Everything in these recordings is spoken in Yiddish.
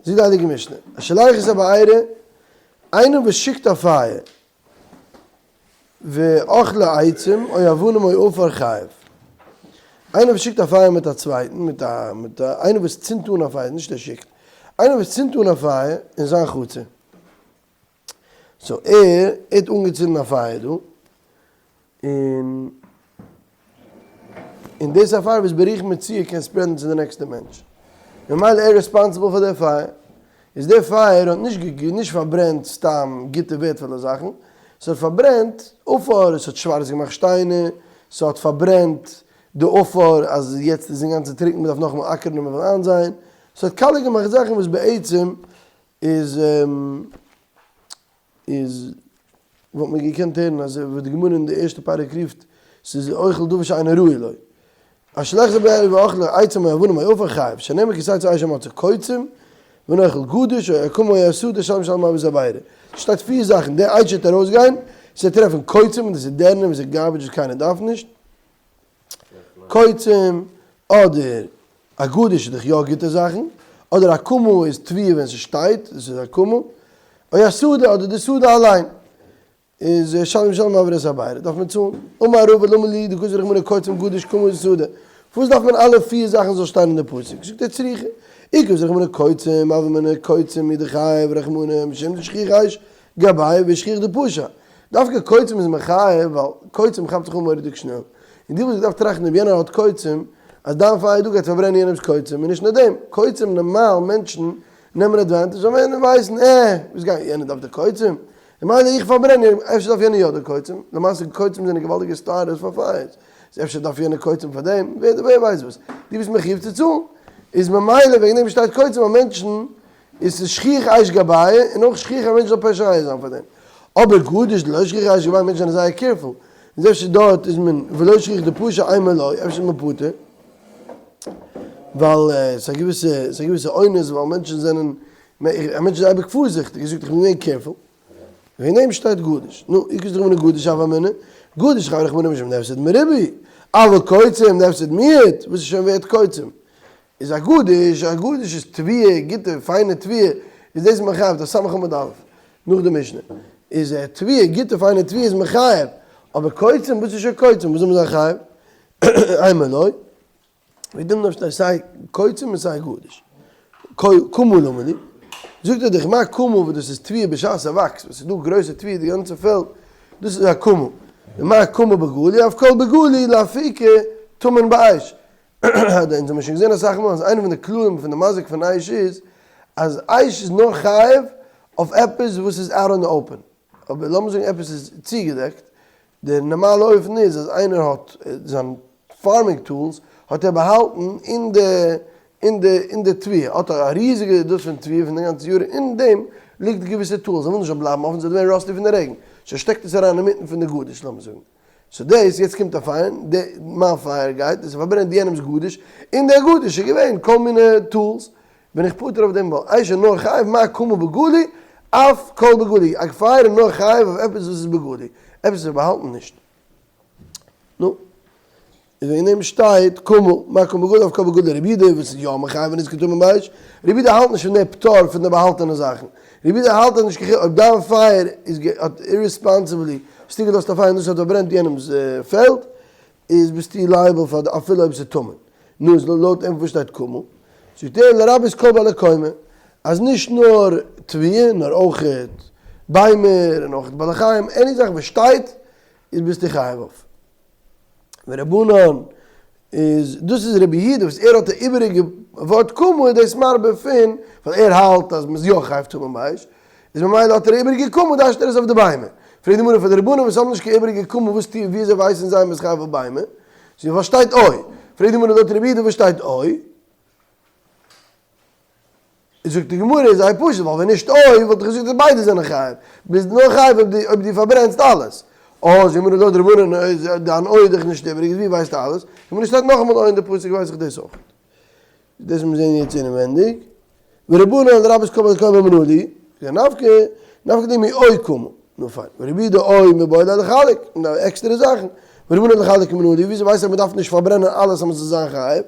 זאגט די הייליגע משנה, השולח את הבעירה, איינער וואס שיקט א פייער, ואכלה עצים או אבנים או עפר חייב. איינער וואס שיקט א פייער מיט א צווייטן, מיט א, מיט א, איינער וואס צינדט אן א פייער, נישט ער שיקט, איינער וואס צינדט אן א פייער אין זיין חצר, so ער האט אנגעצינדן א פייער דא, און און דאס איז א פייער וואס ברוח מצויה קען spread ן צו די נעקסטע מענטש, ממילא ער responsible פאר די פייער, איז די פייער האט נישט נישט פארברענט סתם גוטע ווערדפולע זאכן, ס'האט פארברענט עפר, עס האט שווארץ געמאכט שטיינער, ס'האט פארברענט די עפר אז יעצט איז אינגאנצן טרוקן מ'דארף נאכאמאל אקערן און מ'וויל איינזייען, ס'האט קאליע געמאכט זאכן וואס בעצם איז איז וואלט מען געקענט הערן אז וואס די גמרא אין די ערשטע פרק רופט ס'איז אוכל דבר שאינו ראוי לו. השולח את הבעירה ואכלה עצים או אבנים או עפר חייב, שנאמר כי תצא אש אמצא קוצים, ונוכל גדיש או עקומה או השדה שלם שלם אבי זבעירה. ס'שטייט פיר זאכן, די אש וועט ארויסגיין, ס'וועט טרעפן קוצים און דאס איז דערנער וואס איז garbage וואס קיינער דארף נישט, קוצים, אדער א גדיש איז דאך יא גוטע זאכן, אדער עקומה איז תבואה ווען ס'שטייט, דאס איז עקומה, או השדה אדער די שדה אליין איז שלם שלם מעביר את הבעירה דארף מען צאלן, אמר רבא למה לי דכתב רחמנא קוצים גדיש קמה ושדה, פארוואס דארף מען אלע פיר זאכן זאל שטיין אין די פסוק, זאגט ער צריכא, אי כתב רחמנא קוצים הוה אמינא קוצים הוא דחייב רחמנא משום דשכיח אש גביה ושכיח דפשע, דווקא קוצים איז מחייב ווייל קוצים כאפט זיך אן מורא'דיג שנעל, און דו וואלסט געדארפט טראכטן אויב יענער האט קוצים אז דיין פייער דא גייט פארברענען יענעמ'ס קוצים, און נישט נאר דעם, קוצים נארמאל מענטשן נעמען advantage ווייל מענטשן ווייסן אה וואס גייט יענער דארף די קוצים ממילא איך פארברען יענעם, אפשר דארף יענער יא די קוצים, למעשה קוצים זענען געוואלדיגע starters פאר פייערס, איז אפשר דארף יענער קוצים פאר דעם, ווער ווער ווייסט וואס, דו ביסט מחיוב צו צאלן, איז ממילא וועגן דעם שטייט קוצים ווייל מענטשן איז ס'איז שכיח אש גביה און אויך שכיח א מענטש זאל פושע זיין פאר דעם. אבער גדיש דלא שכיח אש גביה מענטשן זענען זייער careful איז אפשר דארט איז מען ולא שכיח דפשע אימא לא אפשר איז מען פטור ווייל ס'איז א געוויסע ס'איז א געוויסע אונס ווייל מענטשן זענען א מענטש איז אייביג פארזיכטיג ער זאגט איך בין געווען careful וועגן דעם שטייט גדיש. נו, אי כתב רחמנא גדיש הוה אמינא, גדיש חייב רחמנא משום דהפסד מרובה, אבל קוצים דהפסד מועט, וואס איז שוין ווערט קוצים? איז א גדיש, א גדיש איז תבואה, גוטע פיינע תבואה, איז דאס מחייב, דאס סמך עמוד א', נאך די משנה, איז תבואה, גוטע פיינע תבואה איז מחייב, אבער קוצים, וואס איז שוין קוצים, וואס זאל מען זיין חייב? אימא לא, ווי דעם דארף שטיין סיי קוצים און סיי גדיש. קמה למה לי, זאגט ער דיך מה קמה וואס דאס איז תבואה בשעת ס'וואקסט, וואס ס'איז דא גרויסע תבואה די גאנצע פעלד, דאס איז א קמה, ומה קמה בגלוי, אף כל בגלוי לאפוקי טמון באש, אונז האבן שוין געזען אסאך מאל אז איינע פון די כללים פון די מזיק פון אש איז אז אש איז נאר חייב אויף עפעס וואס איז out in the open, אבער לאמיר זאגן עפעס איז צוגעדעקט, די נארמאלע אופן איז אז איינער האט זיין farming tools האט ער באהאלטן אין די אין די אין די תבואה, האט ער א ריזיגע דאס פון תבואה פון די גאנצע יאר אין דעם ליגט געוויסע tools, זיי ווילן נישט זאל בלייבן אפן, זאל ווערן rusty פון די רעגן, so שטעקט עס אריין אינמיטן פון די גדיש לאמיר זאגן. so דאס, יעצט קומט א פייער, די, מיין פייער גייט, און ס'פארברענט יענעמ'ס גדיש, און דער גדיש איז געווען כל מיני tools, בין איך פטור אויף דעם ווייל אש איז נאר חייב מה קמה בגלוי, אף כל בגלוי, א פייער איז נאר חייב אויף עפעס וואס איז בגלוי, עפעס וואס איז באהאלטן נישט. נו. איז וועגן דעם שטייט קמה, מה קמה בגלוי אף כל בגלוי, רבי יהודה וואס איז יא מחייב און איז כטמון באש, רבי יהודה האלט נישט פון די פטור פון די באהאלטענע זאכן, רבי יהודה האלט אז נישט קיין חילוק אויב דיין פייער איז האט irresponsibly האסטו געלאזט א פייער און דאס האט פארברענט יענעמס פעלד, איז ביסטו liable פאר די אפילו אויב ס'איז טמון. נו איז לויט אים וואס שטייט קמה? זאגט ער לרבות כל בעלי קומה, אז נישט נאר תבואה נאר אויכעט ביימער און אויכעט בעלי חיים, any זאך וואס שטייט איז ביסטו חייב אויף. ורבנן איז דאס איז רבי יהודה וואס ער האט די איבעריגע ווארט קמה איז דאס מרבה פון ווייל ער האלט אז מ'איז יא חייב טמון באש איז ממילא האט ער א איבעריגע קמה דרש'ט ער עס אויף די ביימער. פרעגט די גמרא פאר די רבנן וואס האבן נישט קיין איבעריגע קמה וואס טוהן ווי אזוי ווייסן זיי מ'איז חייב אויף ביימער? זאגט ווייל שטייט או. פרעגט די גמרא לויט רבי יהודה וואס שטייט או? זאגט די גמרא איז זייער פשוט ווייל ווען נישט אוי וואלט איך געזאגט אז ביידע זענען חייב, ביסט נאר חייב אויב דו אויב דו פארברענסט אלעס. אה זאגט די גמרא לויט רבנן איז דיין אוי דאך נישט איבעריג איז ווי ווייסטו אלעס? די גמרא שטייט נאכאמאל אוי אין די פסוק ווייס איך דאס אויך. דאס מיר זעהן יעצט אינעווענדיג. ורבנן לרבות כל בעלי קומה מנא להו, נפקא נפקא להו מאוי קמה. נו פיין. ורבי יהודה או מיבעי ליה לחלק, און עקסטערע זאכן. ורבנן לחלק מנא להו, וויאזוי ווייסט ער אז מען דארף נישט פארברענען אלעס אז מען זאל זיין חייב?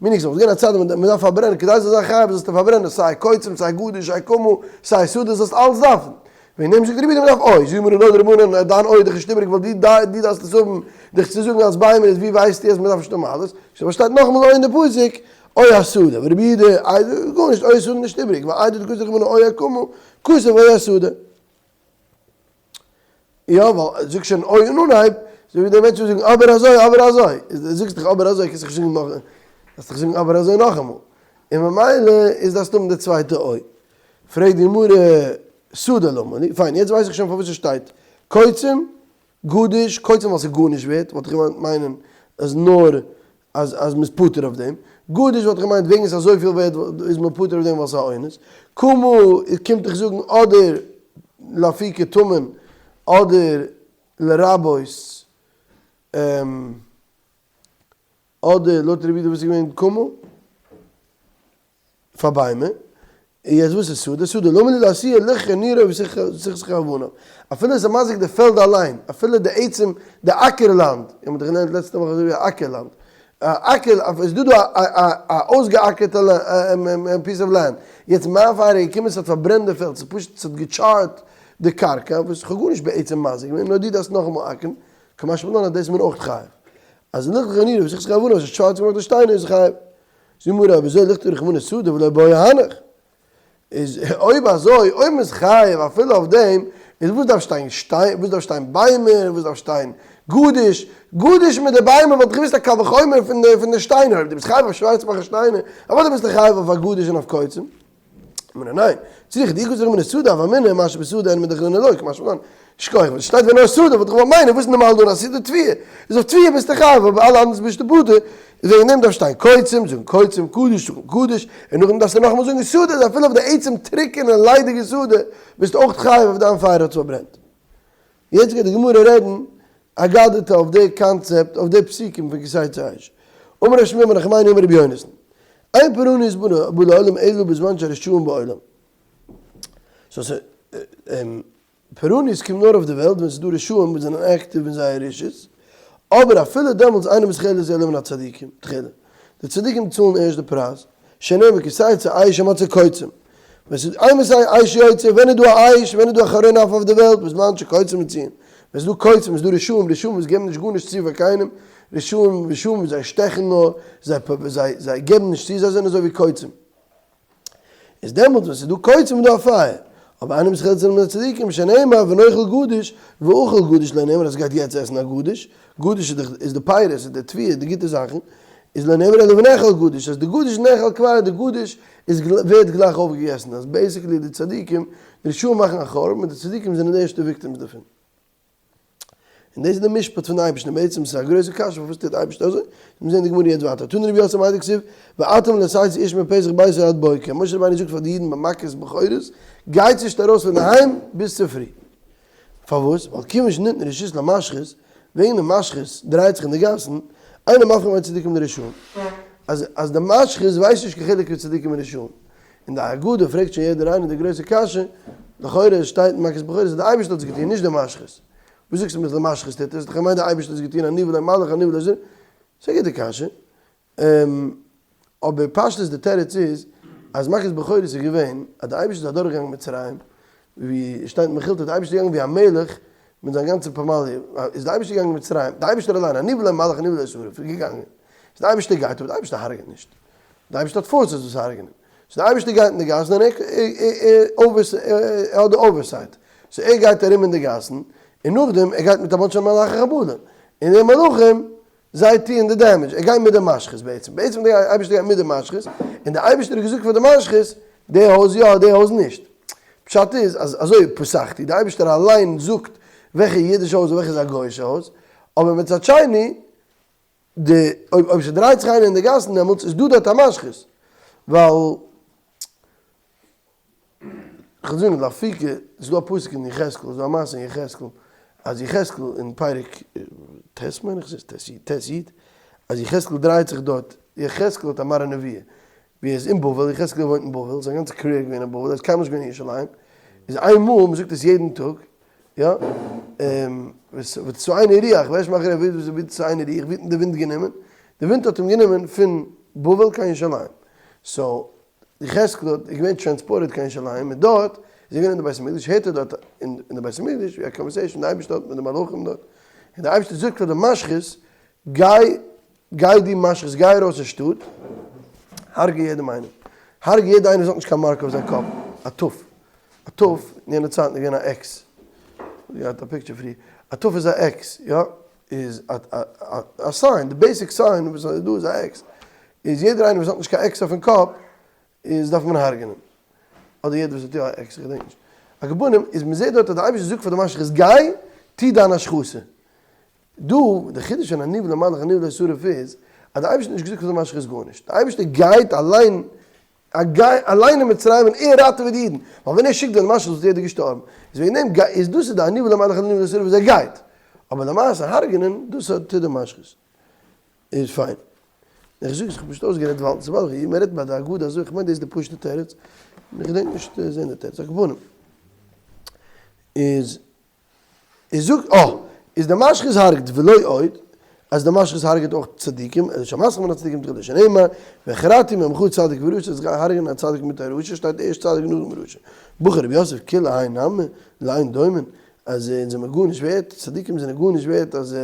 מנהג זאל געווען א צייט ווען מען דארף פארברענען כדי זאל זיין חייב זאלסטו פארברענען סיי קוצים סיי גדיש סיי קמה סיי שדה זאלסט אלץ דארפן. וועגן דעם זאגט רבי יהודה מען דארף אוי, זאגט מיר נאר די רבנן דיין אוי איז דאך נישט איבעריג ווייל דו דו דארפסט עס האבן דיך צו זאגן אלס ביימער איז ווי ווייסטו אז מען דארף נישט האבן אלעס, סאו שטייט נאכאמאל אוי אין די פסוק אוי השדה ורבי יהודה איי גארנישט אוי השדה נישט איבעריג ווייל איידער די כתוב רבנן אוי הקמה כתוב אוי השדה. יא ווייל זאג שוין אוי אין אנהייב, אזוי ווי די מענטשן וואס זאגן אבער אזוי אבער אזוי, איז די זאגסט דאך אבער אזוי קענסט דאך נישט זאגן נאך, דארפסט דאך זאגן אבער אזוי נאכאמאל, און ממילא איז דארפסטו האבן די צווייטע אוי. פרעגט די גמרא שדה למה לי, פיין יעצט ווייס איך שוין פארוואס עס שטייט קוצים גדיש, קוצים ווייל ס'איז גארנישט ווערט, וואלט איך געוואלט מיינען אז נאר אז אז מ'איז פטור אויף דעם, גדיש וואלט איך געמיינט וועגן עס איז אזויפיל ווערט איז מען פטור אויף דעם ווייל ס'איז א אונס, קמה קומט דיך זאגן אדער לאפוקי טמון אדער לרבות אדער לויט רבי יהודה וואס איז געווען קמה? פאר ביימער, און יעצט וואס איז שדה? שדה למה לי לאתויי ליחכה נירו ותכסכי אבניו, אפילו עס איז מזיק די פעלד אליין, אפילו די עצם די אקער לאנד, איך האב דאך געלערנט לעצטע וואך אזוי ווי א אקער לאנד, אקער איז דא דא א אויסגעאקערטע piece of land, יעצט מיין פייער איז געקומען עס האט פארברענט די פעלד, ס'איז פשוט עס האט געטשארט די קרקע, וואס איך האב גארנישט בעצם מזיק געווען, נאר דו דארפסט נאכאמאל אקערן, קא משמע לן אז דאס איז מען אויך חייב, אז ליחכה נירו ותכסכי אבניו, עס האט שווארץ געמאכט די שטיינער איז חייב. זאגט די גמרא אויב אזוי לכתוב רחמנא שדה ולא בעי הנך, איז אויב אזוי אויב מ'איז חייב אפילו אויף דעם, איז וואס דארף שטיין שטיין וואס דארף שטיין ביימער וואס דארף שטיין גדיש, גדיש מיט די ביימער וואלט איך געוואוסט א קל וחומר פון די פון די שטיינער, אויב דו ביסט חייב אויף שווארץ מאכן שטיינער, אוודאי ביסטו חייב אויף א גדיש און אויף קוצים. אמר ניין, צריכא דאי כתב רחמנא שדה הוה אמינא מה שבשדה אין מדחרינא לא, קא משמע לן, שכוח, ווען ס'שטייט ווען נאר שדה וואלט איך געוואלט מיינען וואס איז נארמאל דא אין א שדה תבואה, איז אויף תבואה ביסטו חייב אבער אלע אנדערס ביסטו פטור, איז וועגן דעם דארף שטיין קוצים, זאגן קוצים, גדיש, זאגן גדיש, און נאכדעם דארפסטו נאכאמאל זאגן שדה, איז אפילו אויף די עצם טרוקענע ליידיגע שדה ביסטו אויך חייב אויף דיין פייער האט פארברענט. יעצט גייט די גמרא רעדן אגדתא אויף די קאנצעפט אויף די פסוקים פון כי תצא האש. אמר ר' שמואל בר נחמני אמר רבי יונתן, אין פורענות בא לעולם אלא בזמן שהרשעים בעולם. סאו ס' פורענות קומט נאר אויף די וועלט ווען ס'איז דא רשעים וואס זענען active אין זייער רשעות, אבער אפילו דעמאלטס אינה מתחלת אלא מן הצדיקים תחילה, די צדיקים צאלן ערשט די פרייז, שנאמר כי תצא אש ומצאה קוצים, ווען ס'איז אימתי אש יוצאה, ווען איז דא א אש, ווען איז דא א חרון אף אויף די וועלט, בזמן שקוצים מצויים, ווען ס'איז דא קוצים, איז דא רשעים, רשעים וואס געבן נישט גארנישט צו פאר קיינעם, רשעים, רשעים וואס זיי שטעכן נאר, זיי זיי זיי געבן נישט צו, זיי זענען אזוי ווי קוצים. איז דעמאלטס ווען ס'איז דא קוצים איז דא א פייער, אבער אינה מתחלת אלא מן הצדיקים שנאמר ונאכל גדיש ואכל גדיש לא נאמר אז גייט יעצט עסן א גדיש, גדיש איז די איז די פירות איז די תבואה די גוטע זאכן, איז לא נאמר אלא ונאכל גדיש אז די גדיש נאכל כבר די גדיש איז ווערט גלייך אויפגעגעסן אז basically די צדיקים די רשעים מאכן א חורבן און די צדיקים זענען די ערשטע victims דערפון. און דאס איז די משפט פון די אייבערשטן, און בעצם ס'איז א גרויסע קשיא פארוואס טוט די אייבערשטער אזוי, מיר זעען די גמרא יעצט ווייטער, תנא רבי יוסי מאי דכתיב, ואתם לא תצאו איש מפתח ביתו עד בוקר, משה רבינו זאגט פאר די אידן ביי מכת בכורות, גייטס נישט ארויס פון די היים ביז צופרי. פארוואס? ווייל כיוון שניתנה רשות למשחית, וועגן די משחית דרייט זיך אין די גאסן, אינו מבחין בין צדיקים לרשעים. אז אז די משחית ווייסט נישט קיין חילוק פון צדיקים און רשעים. אין די הגדה פרעגט שוין יעדער איינער די גרויסע קשיא, לכאורה שטייט אין מכת בכורות אז די אייבערשטער האט עס געטון נישט די משחית. וואס זאגסטו מיר אז די משחית טוט עס? לכאו' מיינט די אייבערשטער האט עס געטון אני ולא מלאך אני ולא זר. ס'איז א גוטע קשיא. אבער פשטות די תירוץ איז אז מכת בכורות איז געווען אז די אייבערשטער איז אדורכגעגאנגען מצרים, ווי עס שטייט אין מכילתא די אייבערשטער איז געגאנגען ווי א מלך מיט זיין גאנצע פמליא, איז די אייבערשטער געגאנגען מצרים, די אייבערשטער אליין, אני ולא מלאך אני ולא שרף, איז געגאנגען, איז די אייבערשטער גייט אבער די אייבערשטער הרג'עט נישט, די אייבערשטער האט forces וואס הרג'נען, so די אייבערשטער גייט אין די גאסן און ער האט די oversight, so ער גייט ארום אין די גאסן, און נאכדעם ער גייט מיט א bunch of מלאכי חבלה, און די מלאכים זיי טוען די damage, ער גייט מיט די משחית בעצם, בעצם די אייבערשטער גייט מיט די משחית, און די אייבערשטער האט געזאגט פאר די משחית, די הויז יא, די הויז נישט. פשט איז אז אזוי פסחתי, די אייבערשטער אליין זאגט וועלכע אידישע הויז און וועלכע איז א גוי'אישע הויז, אבער מצד שני, די אויב אויב ס'דרייט זיך איינער אין די גאסן דעמאלטס איז דא דארט א משחית, ווייל כ'וועל זאגן לאפוקי, ס'איז דא א פסוק אין יחזקאל, ס'איז דא א מעשה אין יחזקאל, אז יחזקאל אין פרק ט' מיין איך ס'איז ט' י, ט' י, אז יחזקאל דרייט זיך דארט, יחזקאל האט א מראה נבואה, ווי ער איז אין בבל, יחזקאל וואוינט אין בבל, זיין גאנצע career איז געווען אין בבל, ער איז קיינמאל נישט געווען אין ירושלים, איז איינמאל, מ'זאגט עס יעדן טאג, יא, ותשאני רוח, ויש מאחורי ותשאני רוח, ווי האט אים די ווינט גענומען? די ווינט האט אים גענומען פון. בבל קיין ירושלים. So, יחזקאל האט איז געווען transported קיין ירושלים און דארט איז ער געווען אין די בית המקדש, הערט ער דארט אין די בית המקדש ווי א conversation די אייבערשטער האט מיט די מלאכים דארט, און די אייבערשטער זאגט פאר די משחית, גיי גיי דו משחית גיי ארויס אין שטאט, הרגע יעדעם איינעם, הרגע יעדע איינער וואס האט נישט קיין mark אויף זיין קאפ, א ת', א ת' אין יענע צייטן איז געווען א X, געהאט א picture פריער, א ת' איז א X, יא, איז א sign, די basic sign וואס איז דא איז א X, איז יעדער איינער וואס האט נישט קיין X אויפן קאפ איז דארף מען הרג'נען, אדער יעדער וואס האט יא א X, איך געדענק נישט. על כל פנים איז מען זעט דארט אז די אייבערשטער זאגט פאר די משחית גיי טו דיין השחתה. דא די חידוש פון אני ולא מלאך אני ולא שרף איז אז די אייבערשטער האט נישט געזאגט פאר די משחית גארנישט, די אייבערשטער גייט אליין אליין אין מצרים און ער ראטעוועט די אידן, ווייל ווען ער שיקט ווען משחית וואלט יעדער געשטארבן, איז וועגן דעם איז דאס איז די אני ולא מלאך אני ולא שרף וואס ער גייט, אבער למעשה הרג'נען דאס טוט די משחית. איז פיין. איך זאג עס, איך האב נישט אויסגערעדט ווייל ס'איז ווייל מען רעדט ביי די הגדה אזוי, איך מיין דאס איז די פשוט'ע תירוץ, איך געדענק נישט זעהן די תירוץ, על כל פנים איז איז זאגט אה איז די משחית הרג'ט ולא עוד, אז די משחית הרג'ט אויך צדיקים, אלא שהמסך מן הצדיקים תחילה שנאמר והכרתי ממך צדיק ורשע, אז הרג'נען א צדיק מיט א רשע שטייט ערשט צדיק נאכדעם רשע, בכה רבי יוסף כולי האי נמי לא אין דומין, אז אונז זעמער גארנישט ווערט, צדיקים זענען גארנישט ווערט אז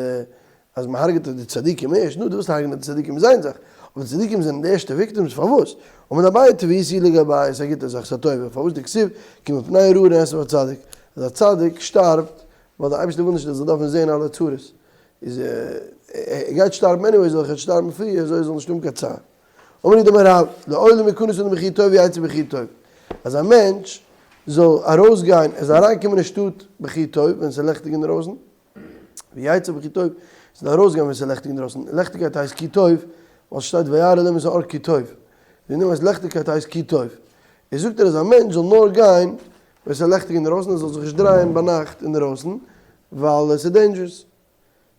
אז מען הרג'עט די צדיקים ערשט, נו דו ווילסט הרג'נען די צדיקים איז איין זאך, אבער די צדיקים זענען די ערשטע victims, פארוואס? אמר אביי טביתו לגבייהו איז א גוטע זאך, ס'איז א טובה, פארוואס דכתיב כי מפני הרעה נאסף הצדיק, אז א צדיק שטארבט ווייל דער אייבערשטער וויל נישט ער זאל דארפן זען אלע צרות, איז ער גייט שטארבן anyway זאל ער כאטש שטארבן פריער אזוי ער זאל נישט האבן קיין צער. אמר ר' דמר רב, לעולם יכנס אדם בכי טוב ויצא בכי טוב, אז א מענטש זאל ארויסגיין, ער זאל אריינקומען אין שטאט בכי טוב ווען ס'איז לעכטיג אינדערויסן, ויצא בכי טוב, ס'זאל ארויסגיין ווען ס'איז לעכטיג אינדרויסן, לעכטיגקייט הייסט כי טוב, ווייל ס'שטייט וירא אלהים את האור כי טוב, ווי נאר אז לעכטיגקייט הייסט כי טוב, איז זאגט ער אז א מענטש זאל נאר גיין ווען ס'איז לעכטיג אינדרויסן, ער זאל זיך נישט דרייען ביינאכט אינדרויסן, ווייל עס איז dangerous.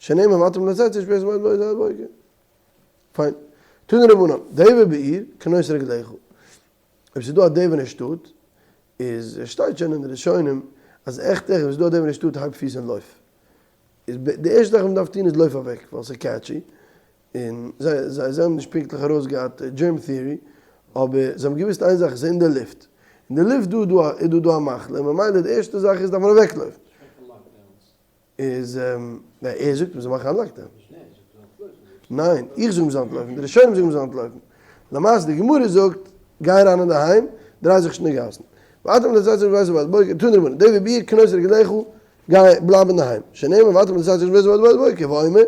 שנאמר ואתם לצאת איש בית בית בית בוקר. פיין. תנו רבנן, דבר בעיר, כנוס רגליך. אויב ס'איז דא א דבר אין שטאט, איז עס שטייט שוין אין די ראשונים אז עכט עכט ווען ס'איז דא א דבר אין שטאט הייב פיס און לויף. איז די ערשטע זאך וואס מ'דארף טון איז לויף אוועק ווייל ס'איז catchy, און זיי זיי זיי האבן נישט פונקטליך ארויסגעהאט germ theory, אבער זיי האבן געוואוסט איין זאך עס איז אין די לופט, אין די לופט דא איז דא איז דא דא א מחלה ממילא די ערשטע זאך איז דארף מען אוועקלויפן. איז ניין ער זאגט מ'זאל מאכן א lockdown. ניין איך זאג מ'זאל אנטלויפן, די ראשונים זאגן מ'זאל אנטלויפן. למעשה די גמרא זאגט גיי אריין אינדערהיים דריי זיך נישט אין די גאסן. ואתם לצאת איש מביתו בעד בוקר תנו רבנן דבר בעיר כנוס רגליך גיי בלייב אינדערהיים שנאמר ואתם לצאת איש מביתו בעד בוקר ואומר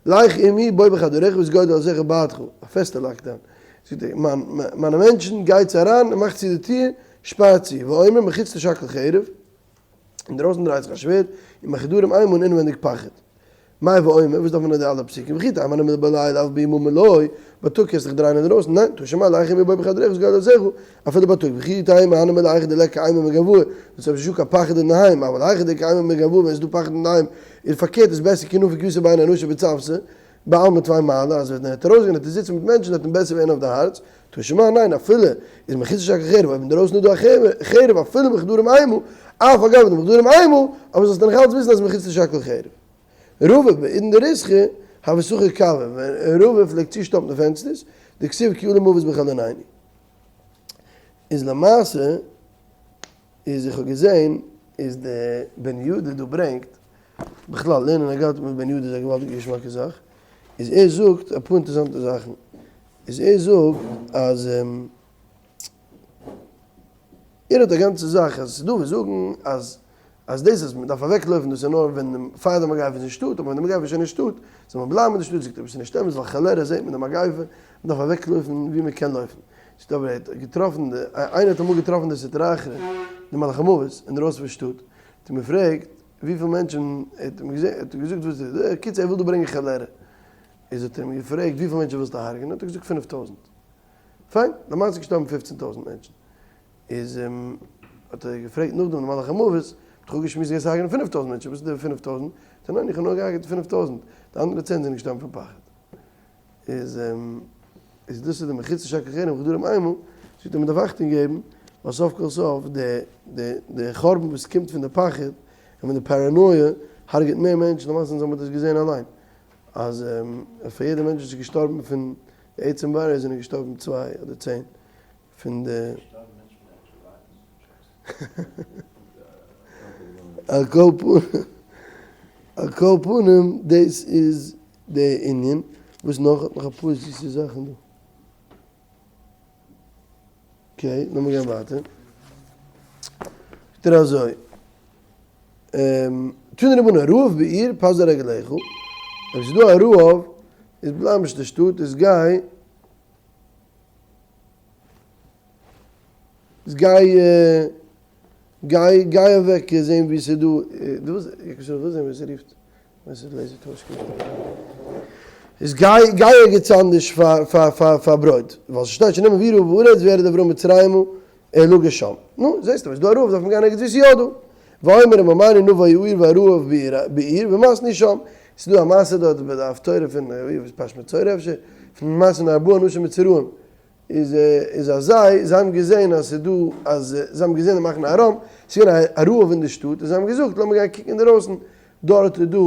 לך עמי בוא בחדריך וסגור דלתיך בעדך א פעסטע lockdown זאגט ער מיינע מענטשן גייטס אריין און מאכט צו די טיר שפארט צו ואומר מחוץ תשכל חרב אינדרויסן דרייט זיך א שווערד, און מחדרים אימה און אינווענדיג פחד. מאי ואומר, וואס דארף מען די אלע פסוקים? וכי תימא הני מילי בלילה אבל ביממא לא, בייטאג קענסט דיך דרייען אינדרויסן, ניין, תא שמע לך עמי בוא בחדריך וסגור דלתיך, אפילו בייטאג, וכי תימא הני מילי היכא דליכא אימה מגואי, דאס איז נישטא קיין פחד אינדערהיים, אבל היכא דאיכא אימה מגואי ווען עס איז דא פחד אינדערהיים, איז פארקערט איז בעסער כי נפיק יתיב ביני אנשי בצוותא, בעלמא טפי מעלי, אז ווען ער וועט ארויסגיין וועט ער זיצן מיט מענטשן וועט אים בעסער ווערן אויף די הארץ, תא שמע ניין אפילו איז מחוץ תשכח חרב אויב אינדערויסן איז דא א חרב אפילו מחדרים אימה, אף על גב דמחדרים אימה, אבער זאלסט נאך אלץ וויסן אז מחוץ תשכח חרב. רבא בעידן דריסחא הוה סכר כווא, ווען רבא פלעגט צושטאפן די פענסטערס, דכתיב כי עלה מוות בחלונינו. איז למעשה איז איך האב געזען איז די בן יהודה דא ברענגט, בכלל לערנען אגדתא מיט בן יהודה איז א געוואלדיגע געשמאקע זאך, איז ער זאגט אפאר אינטערעסאנטע זאכן, איז ער זאגט אז ער האט א גאנצע זאך אז ס'דא וואס זאגן אז אז דאס אז מ'דארף אוועק לויפן דאס איז נאר ווען די פאר די מגיפה איז אין שטאט אבער ווען די מגיפה איז שוין אין שטאט זאל מען בלייבן אין די שטאט זאגט ער עס איז נישט אמת ווייל כאלערע זעט מען די מגיפה מ'דארף אוועק לויפן ווי מ'קען לויפן זאגט אבער ער האט געטראפן די איינער האט אמאל געטראפן די סטרא אחרא די מלאך המוות אינדרויסן פון שטאט האט אים געפרעגט וויפיל מענטשן ער האט אים געזען האט ער געזאגט וואס איז קיצור ער וויל דא ברענגען כאלערע איז האט ער אים געפרעגט וויפיל מענטשן ווילסטו הרג'נען האט ער געזאגט 5000 פיין למעשה איז געשטארבן 15,000 מענטשן איז האט ער געפרעגט נאכדעם די מלאך המוות, האט דאך אפגעשמועסט גייסט הרג'נען 5000 מענטשן, וואס איז די 5000? זאגט ער ניין איך האב נאר געהרג'עט 5000, די אנדערע צען זענען געשטארבן פון פחד. איז איז דאס איז די מחיצה שקר חרם וכדורים איינמאל, זאגט ער מען דארף אכטונג געבן, ווייל סוף כל סוף די די די חורבן וואס קומט פון די פחד און פון די paranoia הרג'עט מער מענטשן, למעשה אונז האבן מיר דאס געזען אליין, אז פאר יעדע מענטש וואס איז געשטארבן פון. די עצם וויירוס זענען געשטארבן צוויי אדער צען פון די. על כל פנים, על כל פנים דאס איז די ענין, וואס נאך? האט נאך אפאר זיסע זאכן דא. okay, לאמיר גיין ווייטער. זאגט ער אזוי, תנו רבנן רעב בעיר פזר רגליך, אויב ס'איז דא א רעב, איז בלייב נישט אין שטאט, איז גיי, איז גיי, גיי, גיי אוועק זען ווי ס'איז דא, דו ווילסט, איך וויל זען ווי ס'רופט. וואס איז לעיזער טראסקי? איז גיי גיי ערגעץ אנדערש פאר פאר פאר פאר ברויט, ווייל ס'שטייט שנאמר ויהי רעב בארץ וירד אברהם מצרימה אל הגר שם. נו, זעסטו ווען ס'איז דא א רעב דארף מען גיין ערגעץ ווי ס'איז יא דא. ואומר אם אמרנו נבוא העיר והרעב בעיר ומתנו שם. ס'איז דא א מעשה דארט ביי די הפטורה פון ווי איז פרשת מצורע אפשר, פון מעשה פון ארבעה אנשים מצורעים. איז איז אז זיי זיי האבן געזען אז ס'איז דא אז זיי האבן געזען די מחנה ארם, ס'איז געווען א רעב אין די שטאט, און זיי האבן געזאגט לאמיר גיין קוקן אינדערויסן, דארט איז דא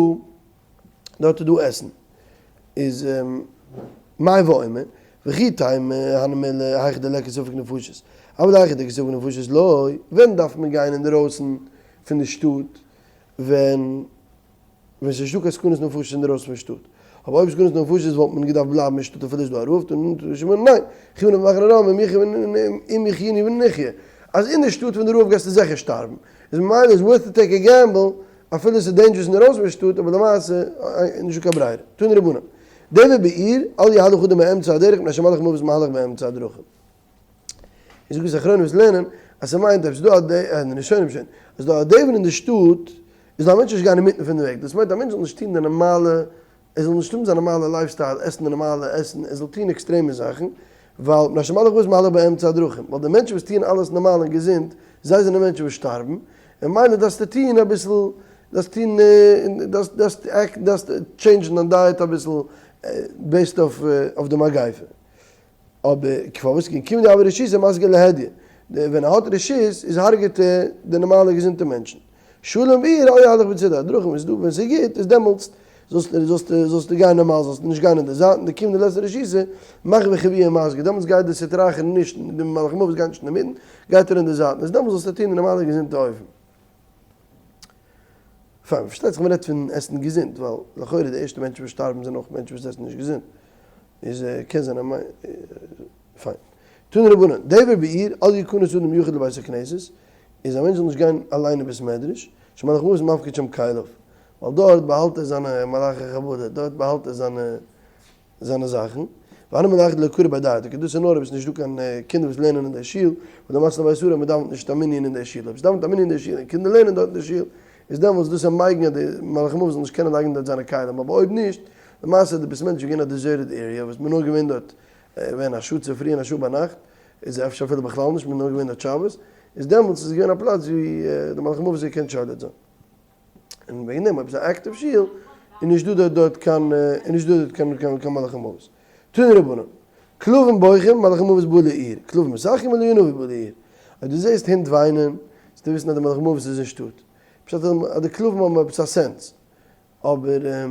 דארט איז דא עסן. איז מאי ואומר, וכי תימא הני מילי היכא דליכא ספק נפשות, אבל היכא דאיכא ספק נפשות לא, ווען דארף מען גיין אינדערויסן פון די שטאט ווען ווען ס'איז נישטא קיין סכנת נפשות אינדערויסן פון שטאט. אבער אויב סכנת נפשות וואלט מען געדארפט בלייבן אין שטאט אפילו איז דא א רעב, טאר שמעון ניין, כיוון אויף מחנה רם אם יחיה אם יחיינו ונחיה. אז אין די שטאט פון די רעב גייסטו זיכער שטארבן. איז ממילא איז worth to take a gamble אפילו ס'איז dangerous אינדערויסן פון שטאט אבער למעשה איז נישטא קיין ברירה. תנו רבנן. דבר בעיר, אל יהלך אדם באמצע הדרך מפני שמלאך מוות מהלך באמצע הדרכים. איז געוויסע אחרונים וואס לערנען אז ס'מיינט אויב ס'דא א די ראשונים שוין אז ס'דא א דבר אין די שטאט איז זאל א מענטש נישט גיין אינמיטן פון די וועג דאס מיינט א מענטש זאל נישט טון די נארמאלע ער זאל נישט האבן זיין נארמאלע life style עסן די נארמאלע עסן ער זאל טון עקסטרעמע זאכן ווייל מפני שמלאך מוות מהלך באמצע הדרכים ווייל די מענטשן וואס טוען אלעס נארמאל און געזונט זיי זענען מענטשן וואס שטארבן און ממילא דארפסטו טון אביסל דארפסט טון דארפסט דארפסט change ן דיין diet אביסל based אויף די מגיפה. אבער פארוואס קען קומען די אבי רשות איז מסגר להדיא, די ווען ער האט רשות איז הרג'עט ער די נארמאלע געזונטע מענטשן. שלום בעיר אל יהלך בצדי הדרכים איז דא ווען ס'איז גוט איז דעמאלטס זאלסטו זאלסטו זאלסטו גיין נארמאל זאלסטו נישט גיין אין די זייטן די קומט די לעצטע רשות מאך ווי חבי און מסגר דעמאלטס גייט די סטרא אחרא נישט די מלאך המוות גייט נישט אינדערמיטן גייט ער אין די זייטן איז דעמאלטס זאלסטו טון די נארמאלע געזונטע אופן. פיין, פארשטייט זיך מ'רעדט פון עסן געזונט ווייל לכאורה די ערשטע מענטשן וואס שטארבן זענען אויך מענטשן וואס עסן נישט געזונט. איז קען זיין א מיין פיין. תנו רבנן, דבר בעיר, אל יכנס אדם יחיד לבית הכנסת, איז א מענטש זאל נישט גיין אליין אין בית מדרש, שמלאך המוות מפקיד שם כליו, ווייל דארט באהאלט ער זיינע מלאכי חבלה, דארט באהאלט ער זיינע זיינע זאכן, והני מילי היכא דלא קרו ביה דעתא, דאס איז נאר אויב עס איז נישט דא קיין קינדער וואס לערנען אין די שול, ולא מצלו ביה סרי, מען דאווענט נישט א מנין אין די שול, אויב עס דאווענט א מנין אין די שול און קינדער לערנען דארט אין די שול, איז דעמאלטס דאס א מגן אז די מלאך המוות זאל נישט קענען לייגן דארט זיינע כלים, אבער אויב נישט, למעשה איז די בית מדרש געווען א deserted area וואס מ'איז נאר געווען דארט ווען א שעה צופרי און א שעה ביינאכט, איז אפשר אפילו בכלל נישט, מ'איז נאר געווען דארט שבת, איז דעמאלטס איז געווען א פלאץ ווי די מלאך המוות האט געקענט שולט זיין. און וועגן דעם אויב איז א active שול איז נישט דא דארט קיין איז נישט דא דארט קיין קיין מלאך המוות. תנו רבנן, כלבים בוכים מלאך המוות בא לעיר, כלבים משחקים אליהו הנביא בא לעיר. אויב דו זעסט הינט וויינען, זאלסטו וויסן אז די מלאך המוות איז אין שטאט. פשט אז די כלבים האבן עפעס א sense. אבער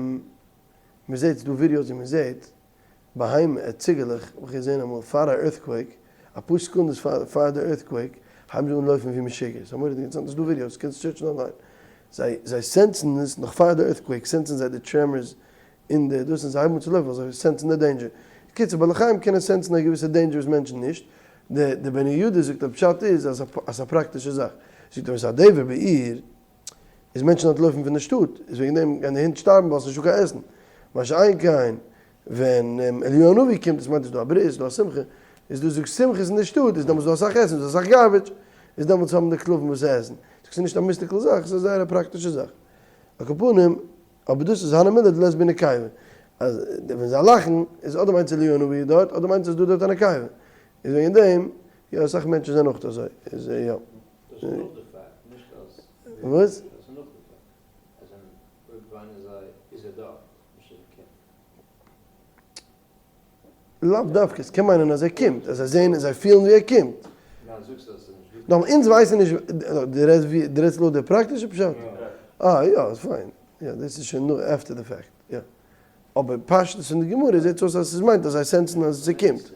מען זעט ס'דא ווידיאוס ווי מען זעט בהמה ציגעלעך האב איך געזען אמאל פאר א earthquake אפאר סעקונדעס פאר די earthquake הייבן זיי אן לויפן ווי משוגע ס'איז א מורא'דיגע אינטערעסאנט ס'דא ווידיאוס קענסט search ן online זיי זיי sense ן עס נאך פאר די earthquake sense ן זיי די tremors אין די דאס און זיי הייבן אן צו לויפן ווייל זיי sense ן די danger קיצור בעלי חיים קענען sense ן א געוויסע danger וואס מענטשן נישט די די בן יהוידע זאגט אז פשט איז אז ס'איז א פראקטישע זאך זאגט ער ווען ס'איז א דבר בעיר איז מענטשן אנטלויפן פון די שטאט, איז וועגן דעם גייען די הינט שטארבן ווייל ס'איז נישטא קיין עסן. מה שאין כן ווען אליהו הנביא קומט, דאס מיינט איז דא א ברית, איז דא א שמחה, איז דא זאגסט שמחות אין די שטאט, איז דעמאלטס דא אסאך עסן, איז דא אסאך garbage, איז דעמאלטס האבן די כלבים וואס צו עסן. זאגסט ס'איז נישט א mystical זאך, ס'איז א זייער א פראקטישע זאך. על כל פנים, אבער דאס איז הני מילי דלית בהו נקבה, אז ווען זיי לאכן, איז אדער מיינט עס אליהו הנביא איז דארט, אדער מיינט עס איז דא דארט א נקבה. איז וועגן דעם, יא אסאך מענטשן זענען אויך אזוי, איז יא. דאס איז נאך די פאקט, נישט אז די. וואס? דאס איז נאך די פאקט. אז ווען אויב וויינען זיי איז ער דארט, נישט אז ער קומט. לאו דווקא, עס קען מיינען אז ער קומט, אז זיי זעען, זיי פילן ווי ער קומט. ניין, זאגסט אז עס איז נישט דא. נאכאמאל, אונז ווייסן נישט, דו רעדסט ווי, דו רעדסט לויט די פראקטישע פשט? יא. אה יא, פיין, יא דאס איז שוין נאך after the fact, יא. אבער פשטות פון די גמרא זעט אויס אז עס מיינט אז זיי sense ן אז ס'קומט.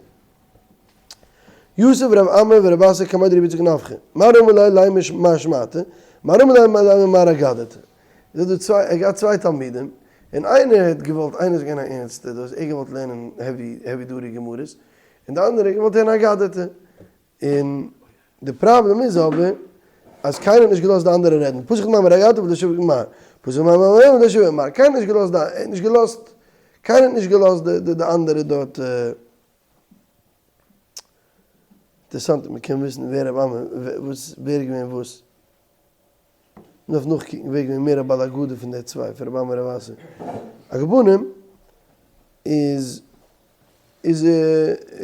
יתיב רב אמי ורב אסי קמיה דרבי יצחק נפחא, מר אמר ליה לימא מר שמעתא, מר אמר ליה לימא מר אגדתא. איז דא צוויי, ער האט געהאט צוויי תלמידים, און איינער האט געוואלט, איינער איז געווען א ערנסטער, דאס ער געוואלט לערנען heavy heavy duty גמרות, און די אנדערע האט געוואלט הערן אגדתא. און די פראבלעם איז אבער אז קיינער האט נישט געלאזט די אנדערע רעדן, פתח מר אגדתא ולא שביק מר, פתח מר מר ולא שביק מר, קיינער האט נישט געלאזט די, נישט געלאזט, קיינער האט נישט געלאזט די די אנדערע דארט. אינטערעסאנט מען קען וויסן ווער רב אמי וואס ווער איז געווען וואס. מ'דארף נאכקוקן ווער איז געווען מער א בעל הגדה פון די צוויי, פון רב אמי און רב אסי. על כל פנים איז איז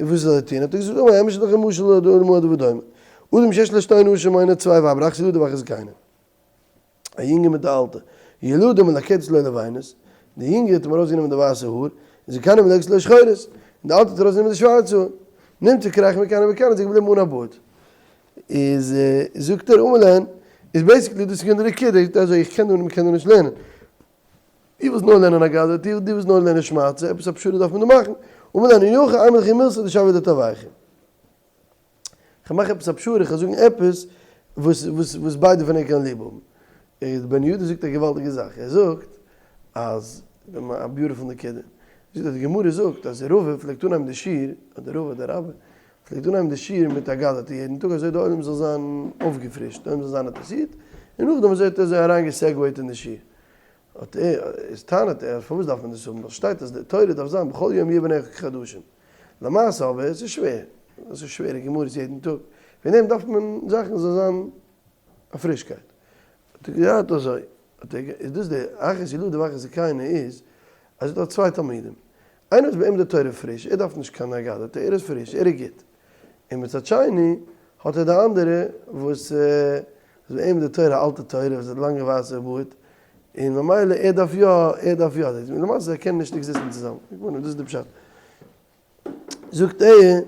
וואס זאל ער טון? האט ער געזאגט אמר אמת לכם משל למה הדבר דומה. אדם שיש לו שתי נשים איינער האט צוויי ווייבער אחת ילדה ואחת זקנה. א יונגע מיט א אלטע. ילדה מלקטת לו לבנות, די יונגע האט אים ארויסגענומען די ווייסע האר, און זקנה מלקטת לו שחורות, און די אלטע האט ארויסגענומען די שווארצע האר. נמצא קרח מכאן ומכאן איז ער געבליבן אן א בארד. איז זאגט ער אמר להן, איז basically דאס איז געווען די נקודה, זאגט ער אזוי איך קען דא מ'קען דא נישט לערנען. דו ווילסט נאר לערנען אגדתא, דו ווילסט נאר לערנען שמעתתא, עפעס א פשרה דארף מען דא מאכן. אמר להן אי הכי אימא לכו מילתא דשויא לטובייכו. כ'מאך עפעס א פשרה, כ'וועל זאגן עפעס וואס וואס וואס ביידע פון ענק קענען ליב האבן. איז בן יהודה זאגט א געוואלדיגע זאך, ער זאגט אז, א beautiful נקודה, ער זאגט אז די גמרא זאגט אז רבא פלעגט אנהייבן די שיעור, אדער רבא אדער רבה, פלעגט אנהייבן די שיעור מיט אגדתא יעדן טאג אזוי די עולם זאל זיין אויפגעפרישט, די עולם זאל זיין אינטערעסירט, און נאכדעם אזוי האט ער זיי אריין גע segue ט אין די שיעור. האט ער, איז טענה'ט ער, פארוואס דארף מען דאס האבן, ווייל שטייט אז די תורה דארף זיין בכל יום יהיו בעיניך כחדשים. למעשה אבער עס איז שווער, עס איז שווערע גמרות יעדן טאג, וועגן דעם דארף מען זאכן זאל זיין א פרישקייט. האט ער געהאט אזוי, האט ער איז דאס די אחת ילדה ואחת זקנה איז אז ער האט צוויי תלמידים, איינער איז ביי אים די תורה פריש, ער דארף נישט קיין אגדתא, ער איז פריש, ער איז גוט, און מצד שני האט ער די אנדערע וואס איז ביי אים די תורה א אלטע תורה וואס האט לאנגע ווייסע בארד, און ממילא ער דארף יא, ער דארף יא דאס, למעשה זיי קענען נישט exist ן צוזאמען, דאס איז די פשט. זאגט ער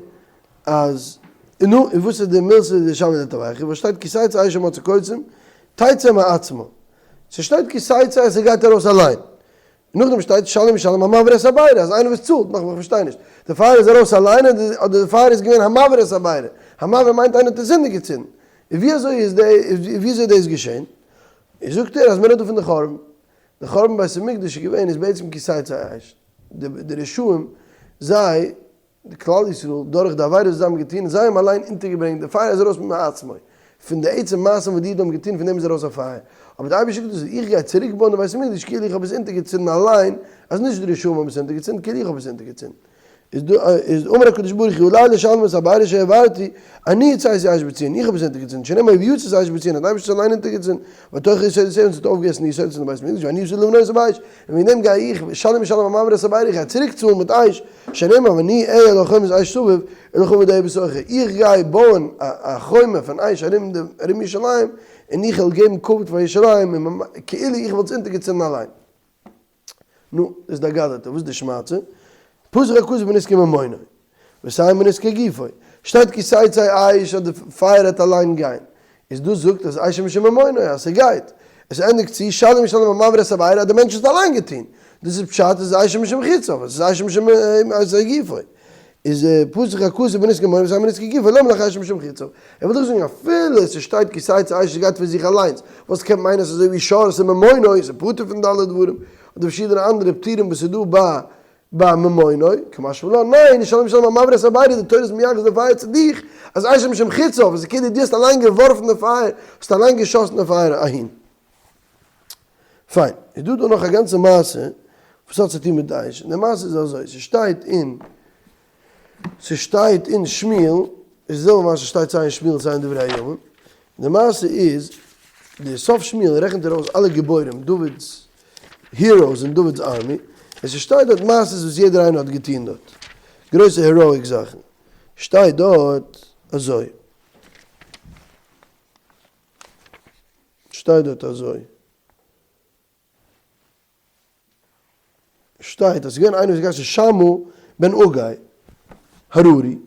אז, נו, און וואס איז די מילתא דשמיא דתוויכי, וואס שטייט כי תצא אש ומצאה קוצים, תצא מעצמה. ס'שטייט כי תצא אז ס'גייט ארויס אליין. נאכדעם שטייט שלם ישלם המבעיר את הבערה, אז איינער וואס צאלט, נאכאמאל איך פארשטיי נישט, די פייער איז ארויס אליין אדער די פייער איז געווען המבעיר את הבערה, המבעיר מיינט איינער האט עס אונטערגעצינדן, און ווי אזוי איז די, ווי אזוי איז דאס געשען? איז זאגט ער אז מען רעדט דא פון די חורבן, די חורבן בית המקדש איז געווען איז בעצם כי תצא אש, די רשעים זיי די כלל ישראל דורך די עבירות וואס זיי האבן געטון, זיי האבן אליין אונטערגעברענגט, די פייער איז ארויס מעצמו, פון די עצם מעשים וואס די אידן האבן געטון פון דעם איז ארויס א פייער, אבער די אייבערשטער זאגט אזוי, איך גיי צוריק בויען די בית המקדש כאילו איך האב עס אונטערגעצינדן אליין, אז נישט די רשעים האבן עס אונטערגעצינדן, כאילו איך האב עס אונטערגעצינדן. איז דא איז אמר הקדוש ברוך הוא עלי לשלם את הבערה שהבערתי, אני הצתי אש בציון, איך האב עס אונטערגעצינדן, שנאמר ויצת אש בציון, האט די אייבערשטער עס אליין אונטערגעצינדן, ותאכל יסודותיה און עס האט אויפגעגעסן די יסודות פון די בית המקדש, ואני עתיד לבנותו באש, און וועגן דעם גיי איך, שלם ישלם המבעיר את הבערה, איך גיי צוריק צאלן מיט אש, שנאמר ואני אהיה לו חומת אש סביב ולכבוד אהיה בתוכו, איך גיי בויען א חומה פון אש ארום ארום ירושלים, און איך וועל געבן כבוד פאר ירושלים, כאילו איך וואלט עס אונטערגעצינדן אליין. נו, איז די אגדתא, וואס איז די שמעתתא? פתח הכתוב בנזקי ממונו, וסיים בנזקי גופו. שטייט כי תצא אש אז די פייער העט אליין גיין. איז דאס זאגט אז אש משום ממונו, אז ס'גייט. עס ענדיגט צו שלם ישלם המבעיר את הבערה אז די מענטש האט אליין געטון. דאס איז פשט אז אש משום חציו, עס איז אש משום גופו. איז פתח הכתוב בנזקי ממונו וסיים בנזקי גופו, למה לך אש משום חציו. ער וויל דאך זאגן אפילו ס'שטייט כי תצא אש ס'גייט פון זיך אליינס, וואס קען מיינען אז ס'איז אזוי ווי שור ס'ממונו איז פטור פון די אלע דברים, אדער פארשידענע אנדערע פטורים וואס איז דא ביי ביי ממונו, קא משמע לן, ניין, שלם ישלם המבעיר את הבערה, די תורה איז מייחס די פייער צו דיך, אז אש משום חציו, עס איז כאילו דו האסט אליין געווארפן די פייער, האסט אליין געשאסן די פייער אהין. פיין, איז דא דא נאך א גאנצע מעשה וואס האט צו טון מיט דאעש, און די מעשה איז אזוי, ס'שטייט אין ס'שטייט אין שמואל, איז די זעלבע מעשה שטייט סיי אין שמואל סיי אין דברי הימים, די מעשה איז, די סוף שמואל רעכנט ער אויס אלע גיבורים, דוד'ס heroes אין דוד'ס army, און ס'שטייט דארט מעשות וואס יעדער איינער האט געטון דארט, גרויסע heroic זאכן, שטייט דארט אזוי, שטייט דארט אזוי. שטייט אז ס'איז געווען איינער וואס האט געהייסן שמה בן אגי הררי,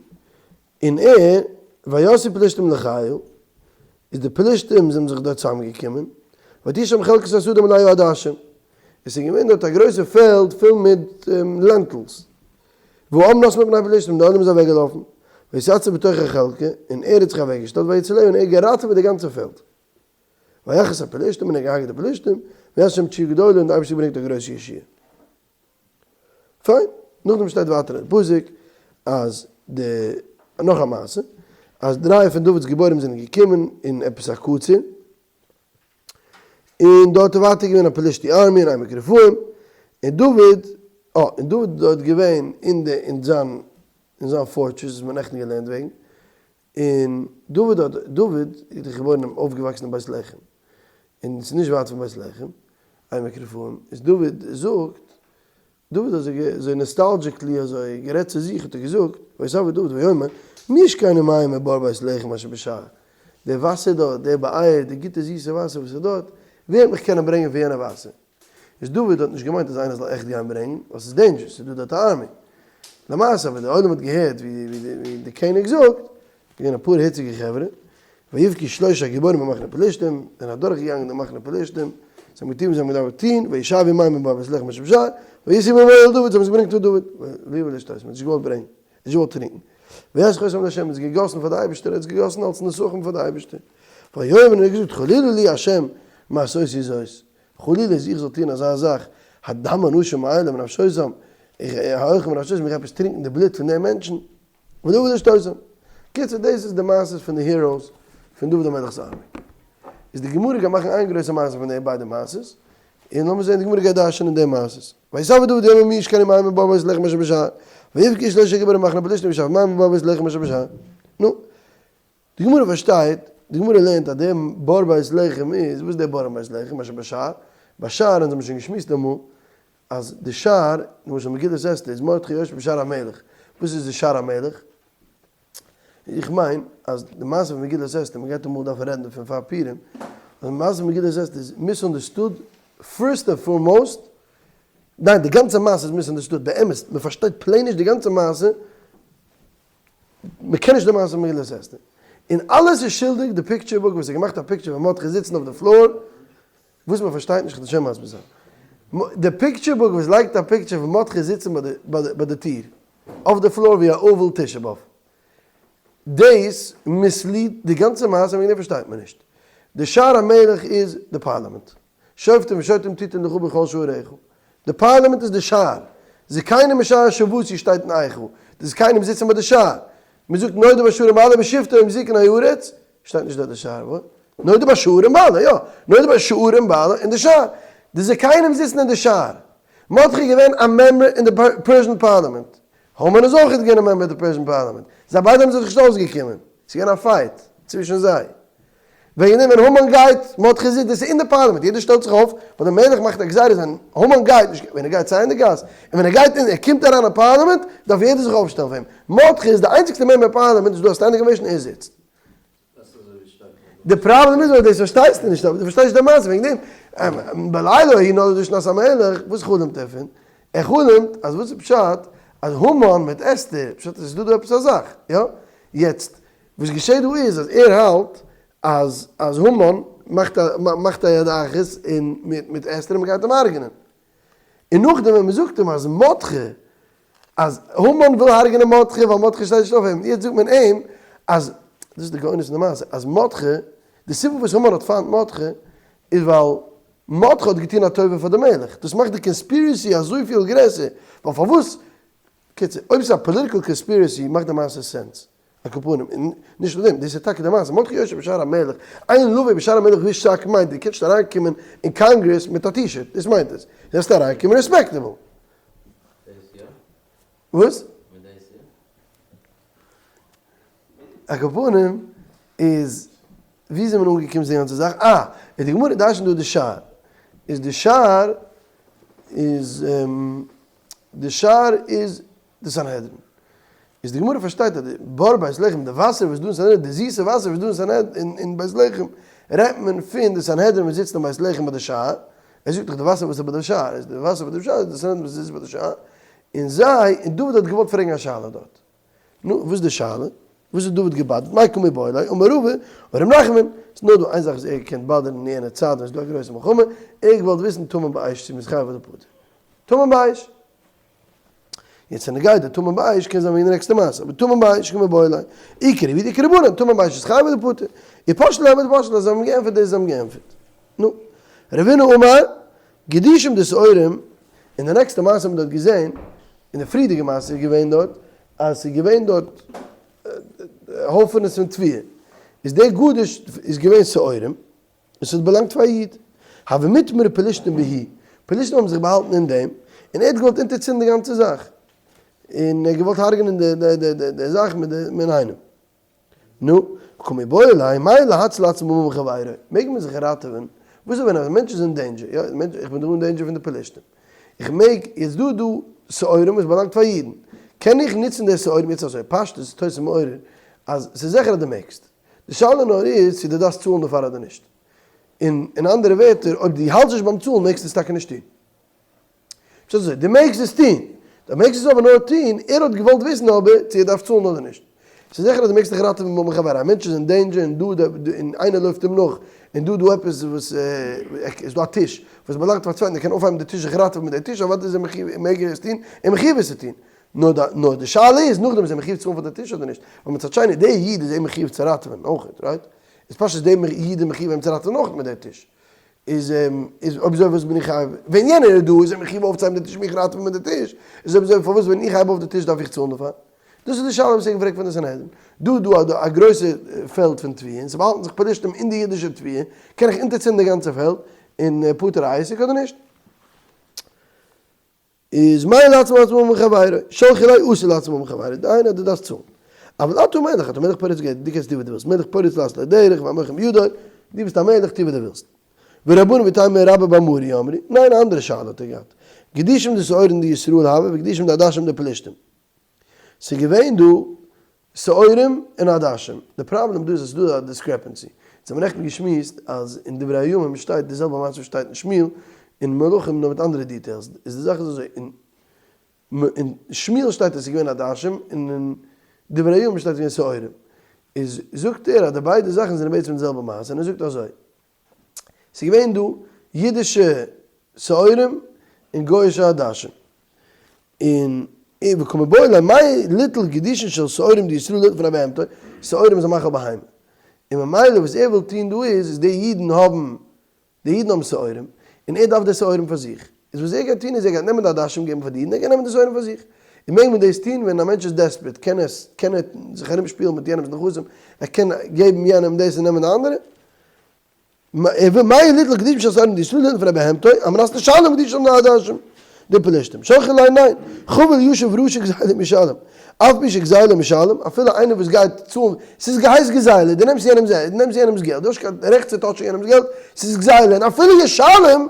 און ער, ויאספו פלשתים לחיל, איז די פלשתים זענען זיך דארט צוזאמגעקומען, ותהי שם חלקת השדה מלאה עדשים. עס איז געווען דארט א גרויסע פעלד פול מיט lentils. והעם נס מפני פלשתים, די עולם איז אוועקגעלאפן, ויתיצב בתוך החלקה, און ער האט זיך אוועקגעשטעלט, ויצילהו, און ער האט געראטעוועט די גאנצע פעלד. ויך את הפלשתים, און ער האט געהארגעט די פלשתים, ויעש השם תשועה גדולה, און די אייבערשטער האט געברענגט א גרויסע ישועה. פיין, נאכדעם שטייט ווייטער אין פסוק אז די, נאך א מעשה, אז דריי פון דוד'ס גיבורים זענען געקומען אין עפעס א קציר, און דארט איז ווייטער געווען א פלשתי army אין עמק רפאים, און דוד, אה, און דוד איז דארט געווען אין די, אין זיין, אין זיין fortress וואס מ'האט נעכטן געלערנט וועגן, און דוד האט, דוד איז דאך געבוירן און אויפגעוואקסן אין בית לחם, און ס'איז נישט ווייט פון בית לחם, עמק רפאים, איז דוד זאגט, דוד האט אזוי אזוי nostalgically אזוי גערעדט צו זיך האט ער געזאגט, ויתאוה דוד ויאמר, מי ישקני מים מבור בית לחם אשר בשער, די וואסער דארט, די באר, די גוטע זיסע וואסער וואס איז דארט, ווער וועט מיך קענען ברענגען פון יענע וואסער? איז דוד האט נישט געמיינט אז איינער זאל עכט גיין ברענגן, ווייל ס'איז dangerous, ס'איז דא דארט א army. למעשה אבער די עולם האט געהערט ווי די קעניג זאגט, געווען אפאר היציגע חברה, ויבכו שלשה הגיבורים במחנה פלשתים, זענען אדורך געגאנגען די מחנה פלשתים, זיי האבן געטון וואס זיי האבן געדארפט טון, וישאבו מים מבור בית לחם אשר בשער, וישיאוהו אל דוד, זיי האבן עס געברענגט צו דוד, ויבא לשתות, מען האט נישט געוואלט ברענגען, נישט געוואלט טרינקען, וישח אותם לה', מען האט עס געגאסן פאר די אייבערשטער, ער האט עס געגאסן אלס נסכים פאר די אייבערשטער, ויאמר און ער האט געזאגט, חלילה לי ה' מעשותי זאת, חלילה אז איך זאל טון אזא זאך, הדם אנשים האלה בנפשותם, איך ההולכים בנפשותם, איך גיי עפעס טרינקען די בלוט פון די מענטשן, ודוד איז שטויסען. קיצור דאס איז די מעשות פון די heroes פון דוד המלך'ס army. איז די גמרא גייט מאכן איין גרויסע מעשה פון די ביידע מעשות, און לאמיר זעהן די גמרא גייט דרש'נען די מעשות. ויתאוה דוד ויאמר מי ישקני מים מבור בית לחם אשר בשער, ויבכו שלשה גיבורים ממחנה פלשתים וישאבו מים מבור בית לחם אשר בשער. נו, די גמרא פארשטייט, די גמרא לערנט אז די בור בית לחם איז, וואס איז די בור בית לחם אשר בשער? בשער, אונז האבן שוין געשמועסט אמאל, אז די שער, למשל מגילת אסתר איז מרדכי יושב בשער המלך, וואס איז די שער המלך? איך מיין אז די מעשה פון מגילת אסתר, מען גייט אמאל דארפן רעדן דערפון פאר פורים, אז די מעשה פון מגילת אסתר איז misunderstood first and foremost, ניין די גאנצע מעשה איז misunderstood, באמת, מען פארשטייט plain נישט די גאנצע מעשה, מען קען נישט די מעשה פון מגילת אסתר, און אלעס איז שולדיג די picture book וואס האט געמאכט א picture פון מרדכי זיצן אויף די floor, וואס מען פארשטייט נישט, כ'וועל שוין מסביר זיין. די picture book וואס לייגט א picture פון מרדכי זיצן ביי די טיר, אויף די floor ווי א אבל תשעה באב, דאס mislead די גאנצע מעשה, וועגן דעם פארשטייט מען נישט. די שער המלך איז די פארלאמענט. שופטים ושוטרים תתן לך בכל שעריך. די פארלאמענט איז די שער. זקנים בשער שביתי שטייט אין איכה. די זקנים זיצן ביי די שער. מען זאגט נודע בשערים מעלה בשבתו עם זקני הארץ, שטייט נישט דארט די שער, וואס? נודע בשערים מעלה, יא, נודע בשערים מעלה אין די שער. די זקנים זיצן אין די שער. מרדכי איז געווען א member אין די Persian פארלאמענט. המן איז אויך געווען א member אין די Persian פארלאמענט. זיי ביידע האבן זיך נישט אויסגעקומען. ס'איז געווען א fight צווישן זיי. וועגן דעם ווען המן גייט, מרדכי זיצט, דאס איז אין די פארלאמענט, יעדער שטעלט זיך אויף, ווייל דער מלך מאכט א גזירה ווען המן גייט, נישט ווען ער גייט סיי אין די גאס, און ווען ער גייט אין, ער קומט אריין אין פארלאמענט, דארף יעדער זיך אויפשטעלן פאר אים. מרדכי איז די איינציגסטע member אין פארלאמענט, איז דא א standing ovation, ער זיצט. די פראבלעם איז אבער דאס פארשטייסטו נישט, אבער דו פארשטייסט נישט די מעשה, וועגן דעם, בלילה ההוא נדדה שנת המלך, וואס חלומ'ט ער פון? ער חלומ'ט אז וואס איז פשט אז המן מיט אסתר, פשט אז עס איז דא דא עפעס א זאך, יא? יעצט, וואס געשעט דא איז אז ער האלט אז אז המן מאכט א מאכט א יד אחת און מיט מיט אסתר און מ'גייט אים הרג'נען. און נאכדעם ווען מ'זאגט אים אז מרדכי אז המן וויל הרג'נען מרדכי ווייל מרדכי שטייט נישט אויף אים, יעצט זאגט מען אים אז, דאס איז די גאונות פון די מעשה, אז מרדכי, די סיבה וואס המן האט פיינט מרדכי איז ווייל מרדכי האט געטון א טובה פאר די מלך, דאס מאכט די conspiracy אזויפיל גרעסער, ווייל פארוואס, קיצור, אויב ס'איז א political conspiracy מאכט די מעשה sense. על כל פנים, און נישט נאר דעם, דאס איז טאקע די מעשה, מרדכי יושב בשער המלך, אין לבוא בשער המלך באיש שק מיינט דו קענסט אריינקומען אין קאנגרעס מיט א T-shirt, דאס מיינט עס, זאלסט אריינקומען respectable. דאס יא? וואס? מיט דאס יא? על כל פנים, איז ווי איז מען אנגעקומען צו די גאנצע זאך? אה! איז די גמרא דרש'נט דא די שער, איז די שער איז די שער איז די סנהדרין. איז די גמרא פארשטייט אז די בור בית לחם, די וואסער וואס איז דא אין סנהדרין, די זיסע וואסער וואס איז דא אין אין בית לחם, רעדט מען פון די סנהדרין וואס זיצט אין בית לחם ביי די שער, ער זאגט דאך די וואסער וואס איז ביי די שער, איז די וואסער ביי די שער איז די סנהדרין וואס זיצט ביי די שער, און זיי, און דוד האט געוואלט פרעגן א שאלה דארט. נו, וואס איז די שאלה? וואס האט דוד געבאדערט? מאי קא מיבעיא ליה אמר רבא אמר ר' נחמן, ס'איז נאר דא איין זאך וואס ער האט געקענט באדערן אין יענע צייט ווען ס'איז דא א גרויסע מלחמה, ער האט געוואלט וויסן טמון באש צו מ'איז חייב אדער פטור. טמון באש. יעצט בנוגע די טמון באש קען זיין וועגן די נעקסטע מעשה, אבער טמון באש קא מיבעיא ליה, אי כרבי יהודה אי כרבנן, טמון באש איז חייב אדער פטור? אי פשט ליה אמר פשט ליה, זיי האבן געענטפערט דאס זיי האבן געענטפערט. נו. רבינא אמר, גדישים דשעורים, אין די נעקסטע מעשה האט מען דארט געזען, אין די פריערדיגע מעשה איז געווען דארט, אז ס'איז געווען דארט הויפענעס פון תבואה, איז דער גדיש איז געווען שעורים, און ס'האט באלאנגט פאר א איד. הוו מטמרי פלשתים בהו, פלשתים האבן זיך באהאלטן אין דעם, און ער האט געוואלט אונטערצינדן די גאנצע זאך, און ער האט געוואלט הרג'נען די זאך מיט די אינאיינעם. נו, קא מיבעיא ליה, מהו להציל עצמו ממון חברו, מעג מען זיך ראטעווען? וואס איז ווען א מענטש איז אין danger, יא, איך בין דא אין danger פון די פלשתים, איך מעג, יעצט דא איז דא שעורים וואס באלאנגט פאר אידן, קען איך נוצן די שעורים יעצט אזוי, פשטות איז תוס' מעורר אז ס'איז זיכער אז דו מעגסט, די שאלה נאר איז צו דו דארפסט צאלן דערפאר אדער נישט, און אין אנדערע ווערטער אויב דו האלטסט נישט ביים צאלן מעגסטו עס טאקע נישט טון. פשט אזוי, דו מעגסט עס טון, דו מעגסט עס אבער נאר טון, ער האט געוואלט וויסן אבער צו ער דארף צאלן אדער נישט. ס'איז זיכער אז דו מעגסט דיך ראטעווען ממון חבר, א מענטש איז אין danger און דא און איינער לויפט אים נאך, און דא דא עפעס וואס איז דא א טיש וואס באלאנגט פאר א צווייטן, ער קען אויפהייבן די טיש זיך ראטעווען מיט די טיש, אוודאי איז ער מחיוב מעג ער עס טון, און מחיוב עס צו טון. נאר די נאר די שאלה איז נאכדעם איז ער מחיוב צו צאלן פאר די טיש אדער נישט, ווייל מצד שני די איד איז אים מחיוב צו ראטעווען אויכעט, right? איז פשוט די איד איז מחיוב אים צו ראטעווען אויכעט מיט די טיש. איז איז אויב אזוי וואס בין איך חייב? ווען יענער איז דא איז ער מחיוב אויפצוהייבן די טיש מיך ראטעווען מיט די טיש, איז אויב אזוי פארוואס ווען איך הייב אויף די טיש דארף איך צאלן דערפאר? דאס איז די שאלה וואס איך האב געפרעגט פון די סנהדרין. דא איז דא א גרויסע פעלד פון תבואה און ס'באהאלטן זיך פלשתים אין די אידישע תבואה, קען איך אונטערצינדן די גאנצע פעלד און פטור א עסק אדער נישט? איז מהו להציל עצמו ממון חבירו, שלחו ליה אסור להציל ממון חבירו, דהיינו אז דו דארפסט צאלן. אבל אתה מלך, אתה מלך פורץ גדר, דו קענסט טון וואס דו ווילסט, מלך פורץ לעשות לו דרך והמוחים בידו, דו ביסט א מלך, טו וואס דו ווילסט. ורבנן ואיתימא רבה בר מרי אמרי, ניין א אנדערע שאלה האט ער געהאט, גדישים דשעורין דישראל הוו וגדישים דעדשים דפלשתים. ס'איז געווען דא שעורים און עדשים. די פראבלעם דא איז אז ס'איז דא א discrepancy. אונז האבן נעכטן געשמועסט אז אין דברי הימים שטייט די זעלבע מעשה וואס שטייט אין שמואל און מלכים נאר מיט אנדערע details. איז די זאך איז אזוי, אין אין שמואל שטייט אז ס'איז געווען עדשים און אין דברי הימים שטייט ס'איז געווען שעורים. איז זאגט ער אז די ביידע זאכן זענען בעצם די זעלבע מעשה און ער זאגט אזוי. ס'איז געווען דא אידישע שעורים און גוי'אישע עדשים. און וקא מיבעיא ליה מהו ליטול גדישין של שעורים דישראל לפני בהמתו, שעורים איז א מאכל בהמה. און ממילא וואס ער וויל טון דא איז, איז די אידן האבן, די אידן האבן שעורים, און ער דארף די שעורים פאר זיך. איז וואס ער גייט טון איז ער גייט נעמען די עדשים געבן פאר די אידן, ער גייט נעמען די שעורים פאר זיך. און מעג מען דאס טון ווען א מענטש איז desperate, קען עס, קען ער זיך ארום שפילן מיט יענעמ'ס נכסים, ער קען געבן יענעם דאס און נעמען די אנדערע. מהו ליטול גדישים של שעורים דישראל לפני בהמתו, על מנת לשלם גדישים דעדשים דפלשתים. שלחו ליה ניין, חביל ישיב רשע גזילה משלם. אף פי שגזילה משלם, אפילו איינער וואס גייט צאלן, ס'איז געהייסט גזילה, דו נעמסט יענעמ'ס דו נעמסט יענעמ'ס געלט, דו האסט קיין רעכט צו touch ן יענעמ'ס געלט, ס'איז גזילה, און אפילו ישלם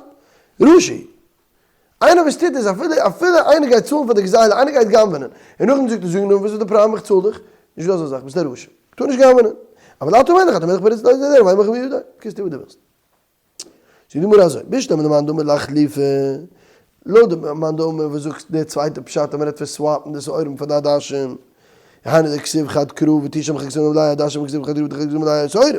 רשע. איינער וואס טוט עס, אפילו אפילו איינער גייט צאלן פאר די גזילה, איינער גייט גנב'נען, און נאכדעם זאגט ער, זאג נאר וואס איז די פראבלעם איך צאל דיך, נישט דא אזא זאך, ביסט א רשע, טאר נישט גנב'נען, אבל אתה מלך, אתה מלך פורץ לדרך, ואין מוחים בידו, קענסט טון וואס דו ווילסט. זאגט די גמרא אזוי, בשלמא למאן דאמר לאחלופי, לויט די מאן דאמר וואס זאגט די צווייטע פשט אז מען רעדט פון swap ן די שעורים פאר די עדשים, היינו דכתיב חד קרא ותשם חכזים עלי עדשים וכתיב חד קרא ותחכזים עלי שעורים,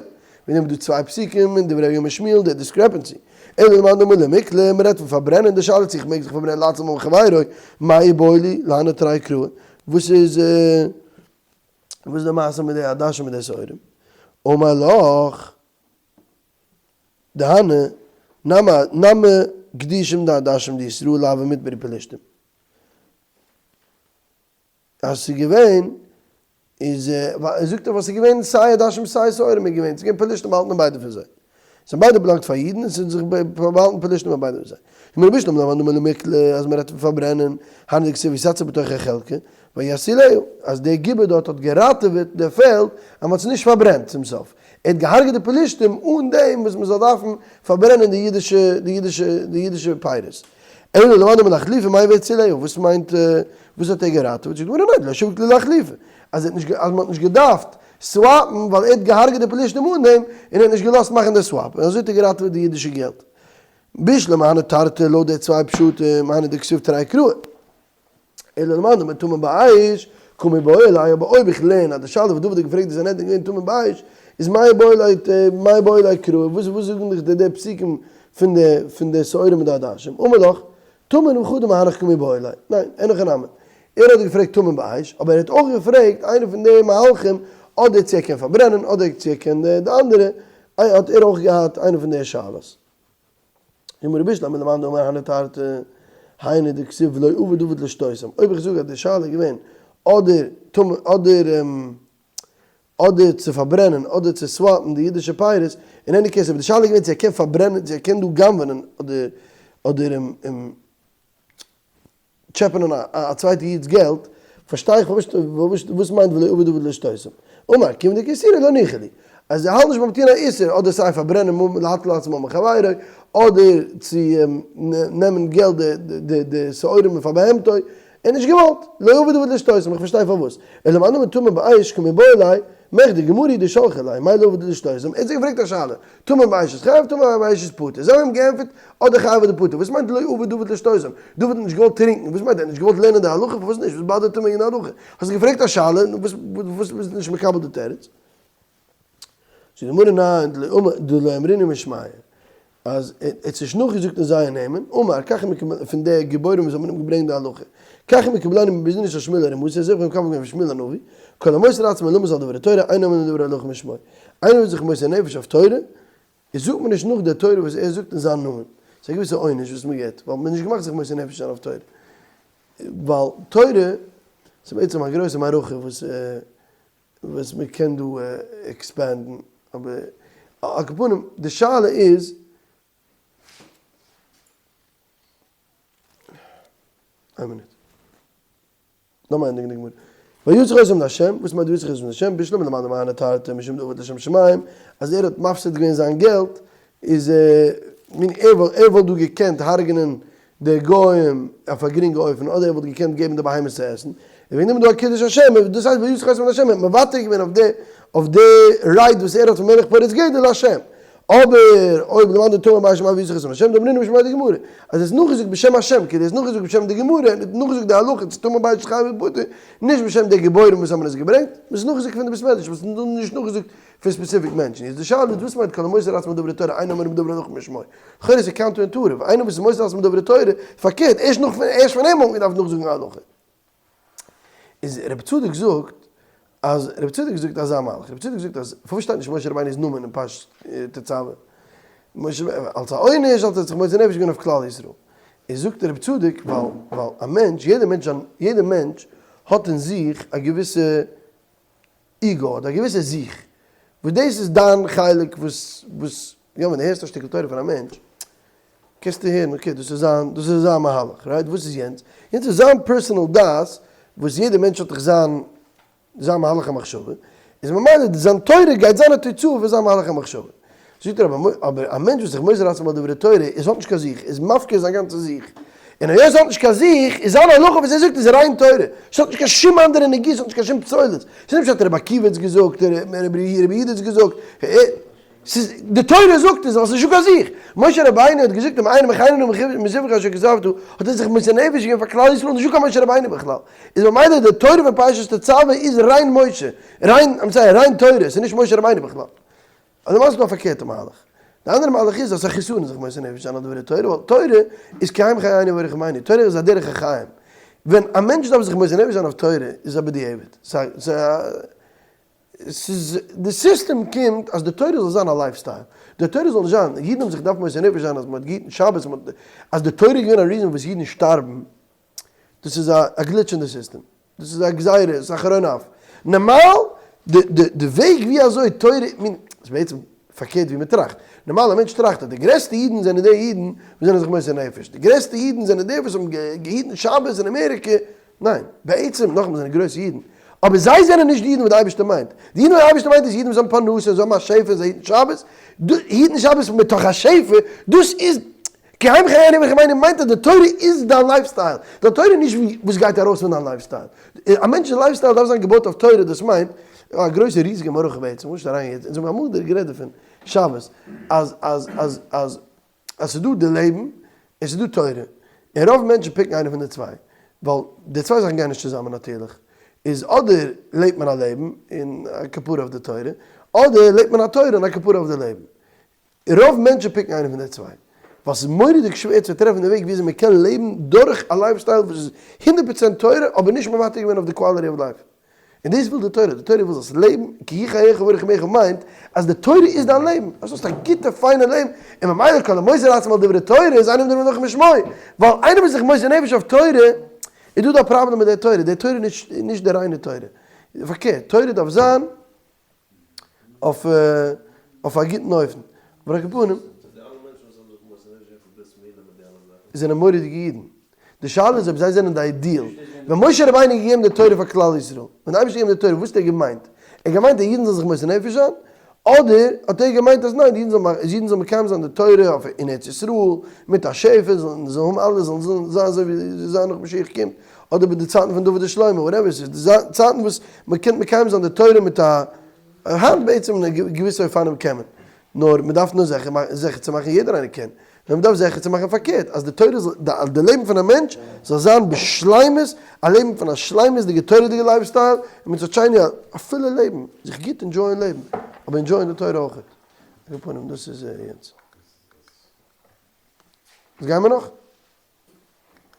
מיר נעמען דא צוויי פסוקים אין דברי הימים שמואל די discrepancy, אלא למאן דאמר למקלי, מען רעדט פון פארברענען, די שאלה צו איך מעג זיך פארברענען להציל ממון חברו, מאי איבעיא להו, להני תרי קראי, וואס איז וואס איז די מעשה מיט די עדשים מיט די שעורים? אמר לך דהני נמי נמי גדישים דעדשים דישראל הוו מטמרי פלשתים. אז ס'איז געווען איז זאגט ער וואס איז געווען סיי עדשים סיי שעורים איז געווען, ס'איז געווען פלשתים באהאלטן אין ביידע פון זיי. ס'האבן ביידע באלאנגט פאר אידן און ס'האט זיך באהאלטן פלשתים ביי ביידע פון זיי. און רבי שלמה למאן דאמר למקלי אז מ'רעדט פון פארברענען, היינו דכתיב ויתצב בתוך החלקה ויצילהו, אז דער גיבור דארט האט געראטעוועט די פעלד אז מ'האט עס נישט פארברענט צום סוף. ער האט געהארגעט די פלשתים אן דעם וואס מ'זאל דארפן פארברענען די אידישע די אידישע די אידישע פירות. אלא למאן דאמר לאחלופי מאי ויצילהו, וואס מיינט וואס האט ער געראטעוועט? זאגט די גמרא ניין, דלא שביק להו לאחלופי, אז ער האט נישט אז מען האט נישט געדארפט swap ן ווייל ער האט געהארגעט די פלשתים אן דעם און ער האט נישט געלאזט מאכן די swap און אזוי האט ער געראטעוועט די אידישע געלט. בשלמא הני תרתי לויט די צוויי פשטים היינו דכתיב תרי קראי. אלא למאן דאמר טמון באש. קא מיבעי ליה, אבער אויב איך לערן אז די שאלה וואס דוד האט געפרעגט די סנהדרין איז געווען טמון באש, איז מאי איבעיא ליה מאי איבעיא ליה קרא, וואס וואס זאגן דיך די די פסוקים פון די פון די שעורים מיט די עדשים? אמר לך, טמון בחדא מהנך קא מיבעיא ליה, ניין, אין הכי נמי. ער האט געפרעגט טמון באש, אבער ער האט אויך געפרעגט איינע פון די מהלכים, אדער צו ער קען פארברענען, אדער צו ער קען די אנדערע, האט ער אויך געהאט איינע פון די שאלות. אמר רבי שלמה למאן דאמר הני תרתי היינו דכתיב ולא עבד דוד לשתותם, אויב איך זאג אז די שאלה איז געווען אדער טמא אדער אדער צו פארברענען אדער צו swap ן די אידישע פירות, אין any case אבער די שאלה איז געווען צו ער קען פארברענען צו ער קען דא גנב'נען אדער אדער טשעפענען א צווייטע איד'ס געלט, פארשטיי איך נישט וואס מיינט ולא עביד דוד לשתותם. אמר, כיוון דקא אסירא לא ניחא ליה. אז ער האלט נישט ביים טון א איסור, אדער סיי פארברענען ממון להטיל עצמו מחבירו, אדער צו נעמען געלט די שעורים פאר בהמתו, ער האט נישט געוואלט, לא עביד דוד לשתותם, איך פארשטיי פארוואס. אלא למאן דאמר טמון באש קא מיבעיא ליה, מכדי גמרא דשלחי ליה, מאי לא עביד לשתותם, ער האט זיי געפרעגט א שאלה, טמון באש איז חייב, טמון באש איז פטור. זיי האבן אים געענטפערט, אדער חייב אדער פטור. וואס מיינט לא עביד דוד לשתותם? דוד האט נישט געוואלט טרינקן. וואס מיינט ער האט נישט געוואלט לערנען די הלכה? פארוואס נישט? וואס באדערט אים וועגן די הלכה? האסט געפרעגט א שאלה, נו וואס וואס ביסטו נישט מקבל די תירוץ? זאגט די גמרא ניין, דלא אמרינהו משמייהו, אז ער האט נישט נאכגעזאגט אין זייער נעמען, אמר, כך מקובל, פון די גיבורים וואס האבן אים געברענגט די הלכה, כך מקובלני מבית דינו של שמואל הרמתי, אזוי האב איך מקבל געווען פון שמואל הנביא, כל המוסר עצמו למות על דברי תורה, אינו אומר דברי הלכה משמו. איינער וואס איז זיך מוסר נפש אויף תורה, איז זאגט מען נישט נאך די תורה וואס ער זאגט אין זיין נאמען. ס'איז א געוויסע עונש וואס מען גיבט, ווייל מ'איז נישט געמאכט זיך מוסר נפש זיין אויף תורה. ווייל תורה, ס'איז בעצם א גרויסע מערכה וואס וואס מען קען דא expand ן, אבער על כל פנים די שאלה איז, איין מינוט. לאמיר ענדיגן די גמרא. ויסך אותם לה', וואס מיינט ויסך אותם לה'? בשלמא למאן דאמר הני תרתי משום דעבד לשם שמים, אז ער האט מפסיד געווען זיין געלט, איז מין ער וואלט ער וואלט דא געקענט הרג'נען די גוים אויף א גרינגע אופן, אדער ער וואלט געקענט געבן די בהמות צו עסן, און וועגן דעם איז דא א קידוש השם, דאס הייסט ויסך אותם לה', ער האט מוותר געווען אויף די אויף די right וואס ער האט פון מלך פורץ גדר לה'. אבער אויב למאן דאמר טמון באש מאי ויסך אותם לה' דאמרינהו משמיה דגמרא, אז עס איז נאכגעזאגט בשם השם, כאילו עס איז נאכגעזאגט בשם די גמרא, און האט נאכגעזאגט די הלכה צו טמון באש חייב בפטור, נישט בשם די גיבורים וואס האבן עס געברענגט, עס איז נאכגעזאגט פון די בית מדרש, וואס איז נישט נאכגעזאגט פון specific מענטשן, איז די שאלה איז וואס מיינט כל המוסר עצמו דברי תורה אינו אומרים דברי הלכה משמו, לכאורה איז עס counter intuitive, איינער וואס איז מוסר עצמו דברי תורה, פארקערט, ערשט נאך ערשט פון אים וואלט מען געדארפט נאכזאגן א הלכה. איז רבי צדוק זאגט אז רבי צדוק זאגט אזא מהלך, רבי צדוק זאגט אז פארוואס שטייט נישט משה רבינו'ס נאמען אין פרשת תצוה? משה אלס א עונש האט ער זיך מוסר נפש געווען אויף כלל ישראל. איז זאגט רבי צדוק ווייל ווייל א מענטש יעדער מענטש יעדער מענטש האט אין זיך א געוויסע ego אדער א געוויסע זיך, וואס דאס איז דיין חלק וואס וואס יא ווען דו הערסט א שטיקל תורה פון א מענטש קענסטו הערן okay דאס איז זיין דאס איז זיין מהלך right וואס איז יענץ? יענץ איז זיין personal דעת וואס יעדער מענטש האט דאך זיין זיין מהלך המחשבה איז ממילא זיין תורה גייט זיין א תוצאה פון זיין מהלך המחשבה. זאגט ער אבער אבער א מענטש וואס איז זיך מוסר עצמו על דברי תורה איז האט נישט קיין זיך איז מפקיר זיין גאנצע זיך און היות ער האט נישט קיין זיך איז זיין הלכה וואס ער זאגט איז ריין תורה עס האט נישט קיין שום אנדערע נגיעות עס האט נישט קיין שום פסולת ס'איז נישט פשט רבי עקיבא האט עס געזאגט רבי יהודה האט עס געזאגט ס'איז די תורה זאגט עס ווייל ס'איז נישטא קיין זיך משה רבינו האט געזאגט אם אין מחני נא מספרך אשר כתבת האט ער זיך מוסר נפש געווען פאר כלל ישראל נישטא קיין משה רבינו בכלל איז ממילא די תורה פון פרשת תצוה איז ריין משה ריין I'm sorry ריין תורה ס'איז נישט משה רבינו בכלל. אז דו מאכסט דא א פארקערטע מהלך. די אנדערע מהלך איז אז ס'איז א חיסרון זיך מוסר נפש זיין על דברי תורה, ווייל תורה איז כי הם חיינו ואורך ימינו, תורה איז א דרך החיים. ווען א מענטש דארף זיך מוסר נפש זיין אויף תורה איז א בדיעבד. ס'איז די סיסטעם קומט אז די תורה זאל זיין א lifestyle. די תורה זאל נישט זיין, אידן האבן זיך געדארפט מוסר נפש זיין אז מ'האט געהיטן שבת, אז די תורה איז געווען א reason וואס אידן שטארבן, דאס איז א glitch אין די סיסטעם. דאס איז א גזירה, דאס איז א חרון אף. נארמאל, די די די וועג ווי אזוי תורה, מין, ס'איז בעצם פארקערט ווי מ'טראכט. נארמאל א מענטש טראכט אז די גרעסטע אידן זענען די אידן וואס זענען זיך מוסר נפש. די גרעסטע אידן זענען די וואס האבן געהיטן שבת אין אמעריקע. ניין, בעצם, נאכאמאל זענען גרויסע אידן. אבער זיי זענען נישט די אידן וואס די אייבערשטער מיינט. די אידן וואס די אייבערשטער מיינט איז אידן וואס האבן פרנסה און זיי האבן א שפע און זיי היטן שבת. היטן שבת מתוך השפע, דאס איז כי הם חיינו ואורך ימינו מיינט אז די תורה איז דיין lifestyle, די תורה איז נישט ווי וואס גייט ארויס פון דיין lifestyle, א מענטש'ס lifestyle דארף זיין געבויט אויף תורה, דאס מיינט, א גרויסע ריזיגע מערכה בעצם, כ'וויל נישט אריין יעצט, אונז האבן אמאל גערעדט דערפון שבת, אז אז אז אז אז ס'איז דא די לעבן און ס'איז דא תורה, און רוב מענטשן pick ן איינע פון די צוויי, ווייל די צוויי זאכן גייען נישט צוזאמען נאטירליך. איז אדער לעבט מען א לעבן און א כפרה אויף די תורה, אדער לעבט מען א תורה און א כפרה אויף די לעבן. רוב מענטשן pick ן איינע פון די צוויי, ווייל ס'איז מורא'דיג שווער צו טרעפן די וועג וויאזוי מ'קען לעבן דורך א lifestyle וואס איז 100% תורה אבער נישט מוותר געווען אויף די quality of life. און דאס וויל די תורה, די תורה וויל זאלסט לעבן, כי הוא חייך ואורך ימיך מיינט אז די תורה איז דיין לעבן, אז האסט א גוטע פיינע לעבן, און ממילא כל המוסר עצמו על דברי תורה איז אינו מדבר נאך משמו, ווייל איינער וואס איז זיך מוסר נפש אויף תורה, איז דא דא א פראבלעם מיט די תורה, די תורה איז נישט די ריינע תורה, פארקערט, תורה דארף זיין אויף אויף א גוטן אופן, אבער על כל פנים. זענען מורא'דיגע אידן. די שאלה איז אויב זיי זענען די ideal. ווען משה רבינו האט געגעבן די תורה פאר כלל ישראל, ווען די אייבערשטער האט געגעבן די תורה, וואס האט ער געמיינט? ער האט געמיינט אז אידן זאלן זיך מוסר נפש זיין? אדער האט ער געמיינט אז ניין, אידן זאלן מקיים זיין די תורה אויף אין ארץ ישראל, מיט א שפע, זאלן האבן אלעס, זאלן זיין אזוי ווי זיי זיין נאך משיח קומט, אדער ביי די צייטן פון דוד ושלמה, whatever ס'איז, די צייטן וואס מ'קען מקיים זיין די תורה מיט א היינט בעצם אין געוויסע אופנים קען מען, נאר מ'דארף נאר זיכער צו מאכן יעדער איינער קען, נאר מ'דארף זיכער צו מאכן פארקערט, אז די תורה זאל, די לעבן פון א מענטש זאל זיין בשלימות, א לעבן פון א שלימות'דיגע תורה'דיגע lifestyle, און מצד שני א פולע לעבן, זיך גוט enjoy ען לעבן, אבער enjoy ען די תורה אויכעט. על כל פנים דאס איז יענץ. וואס גייען מיר נאך?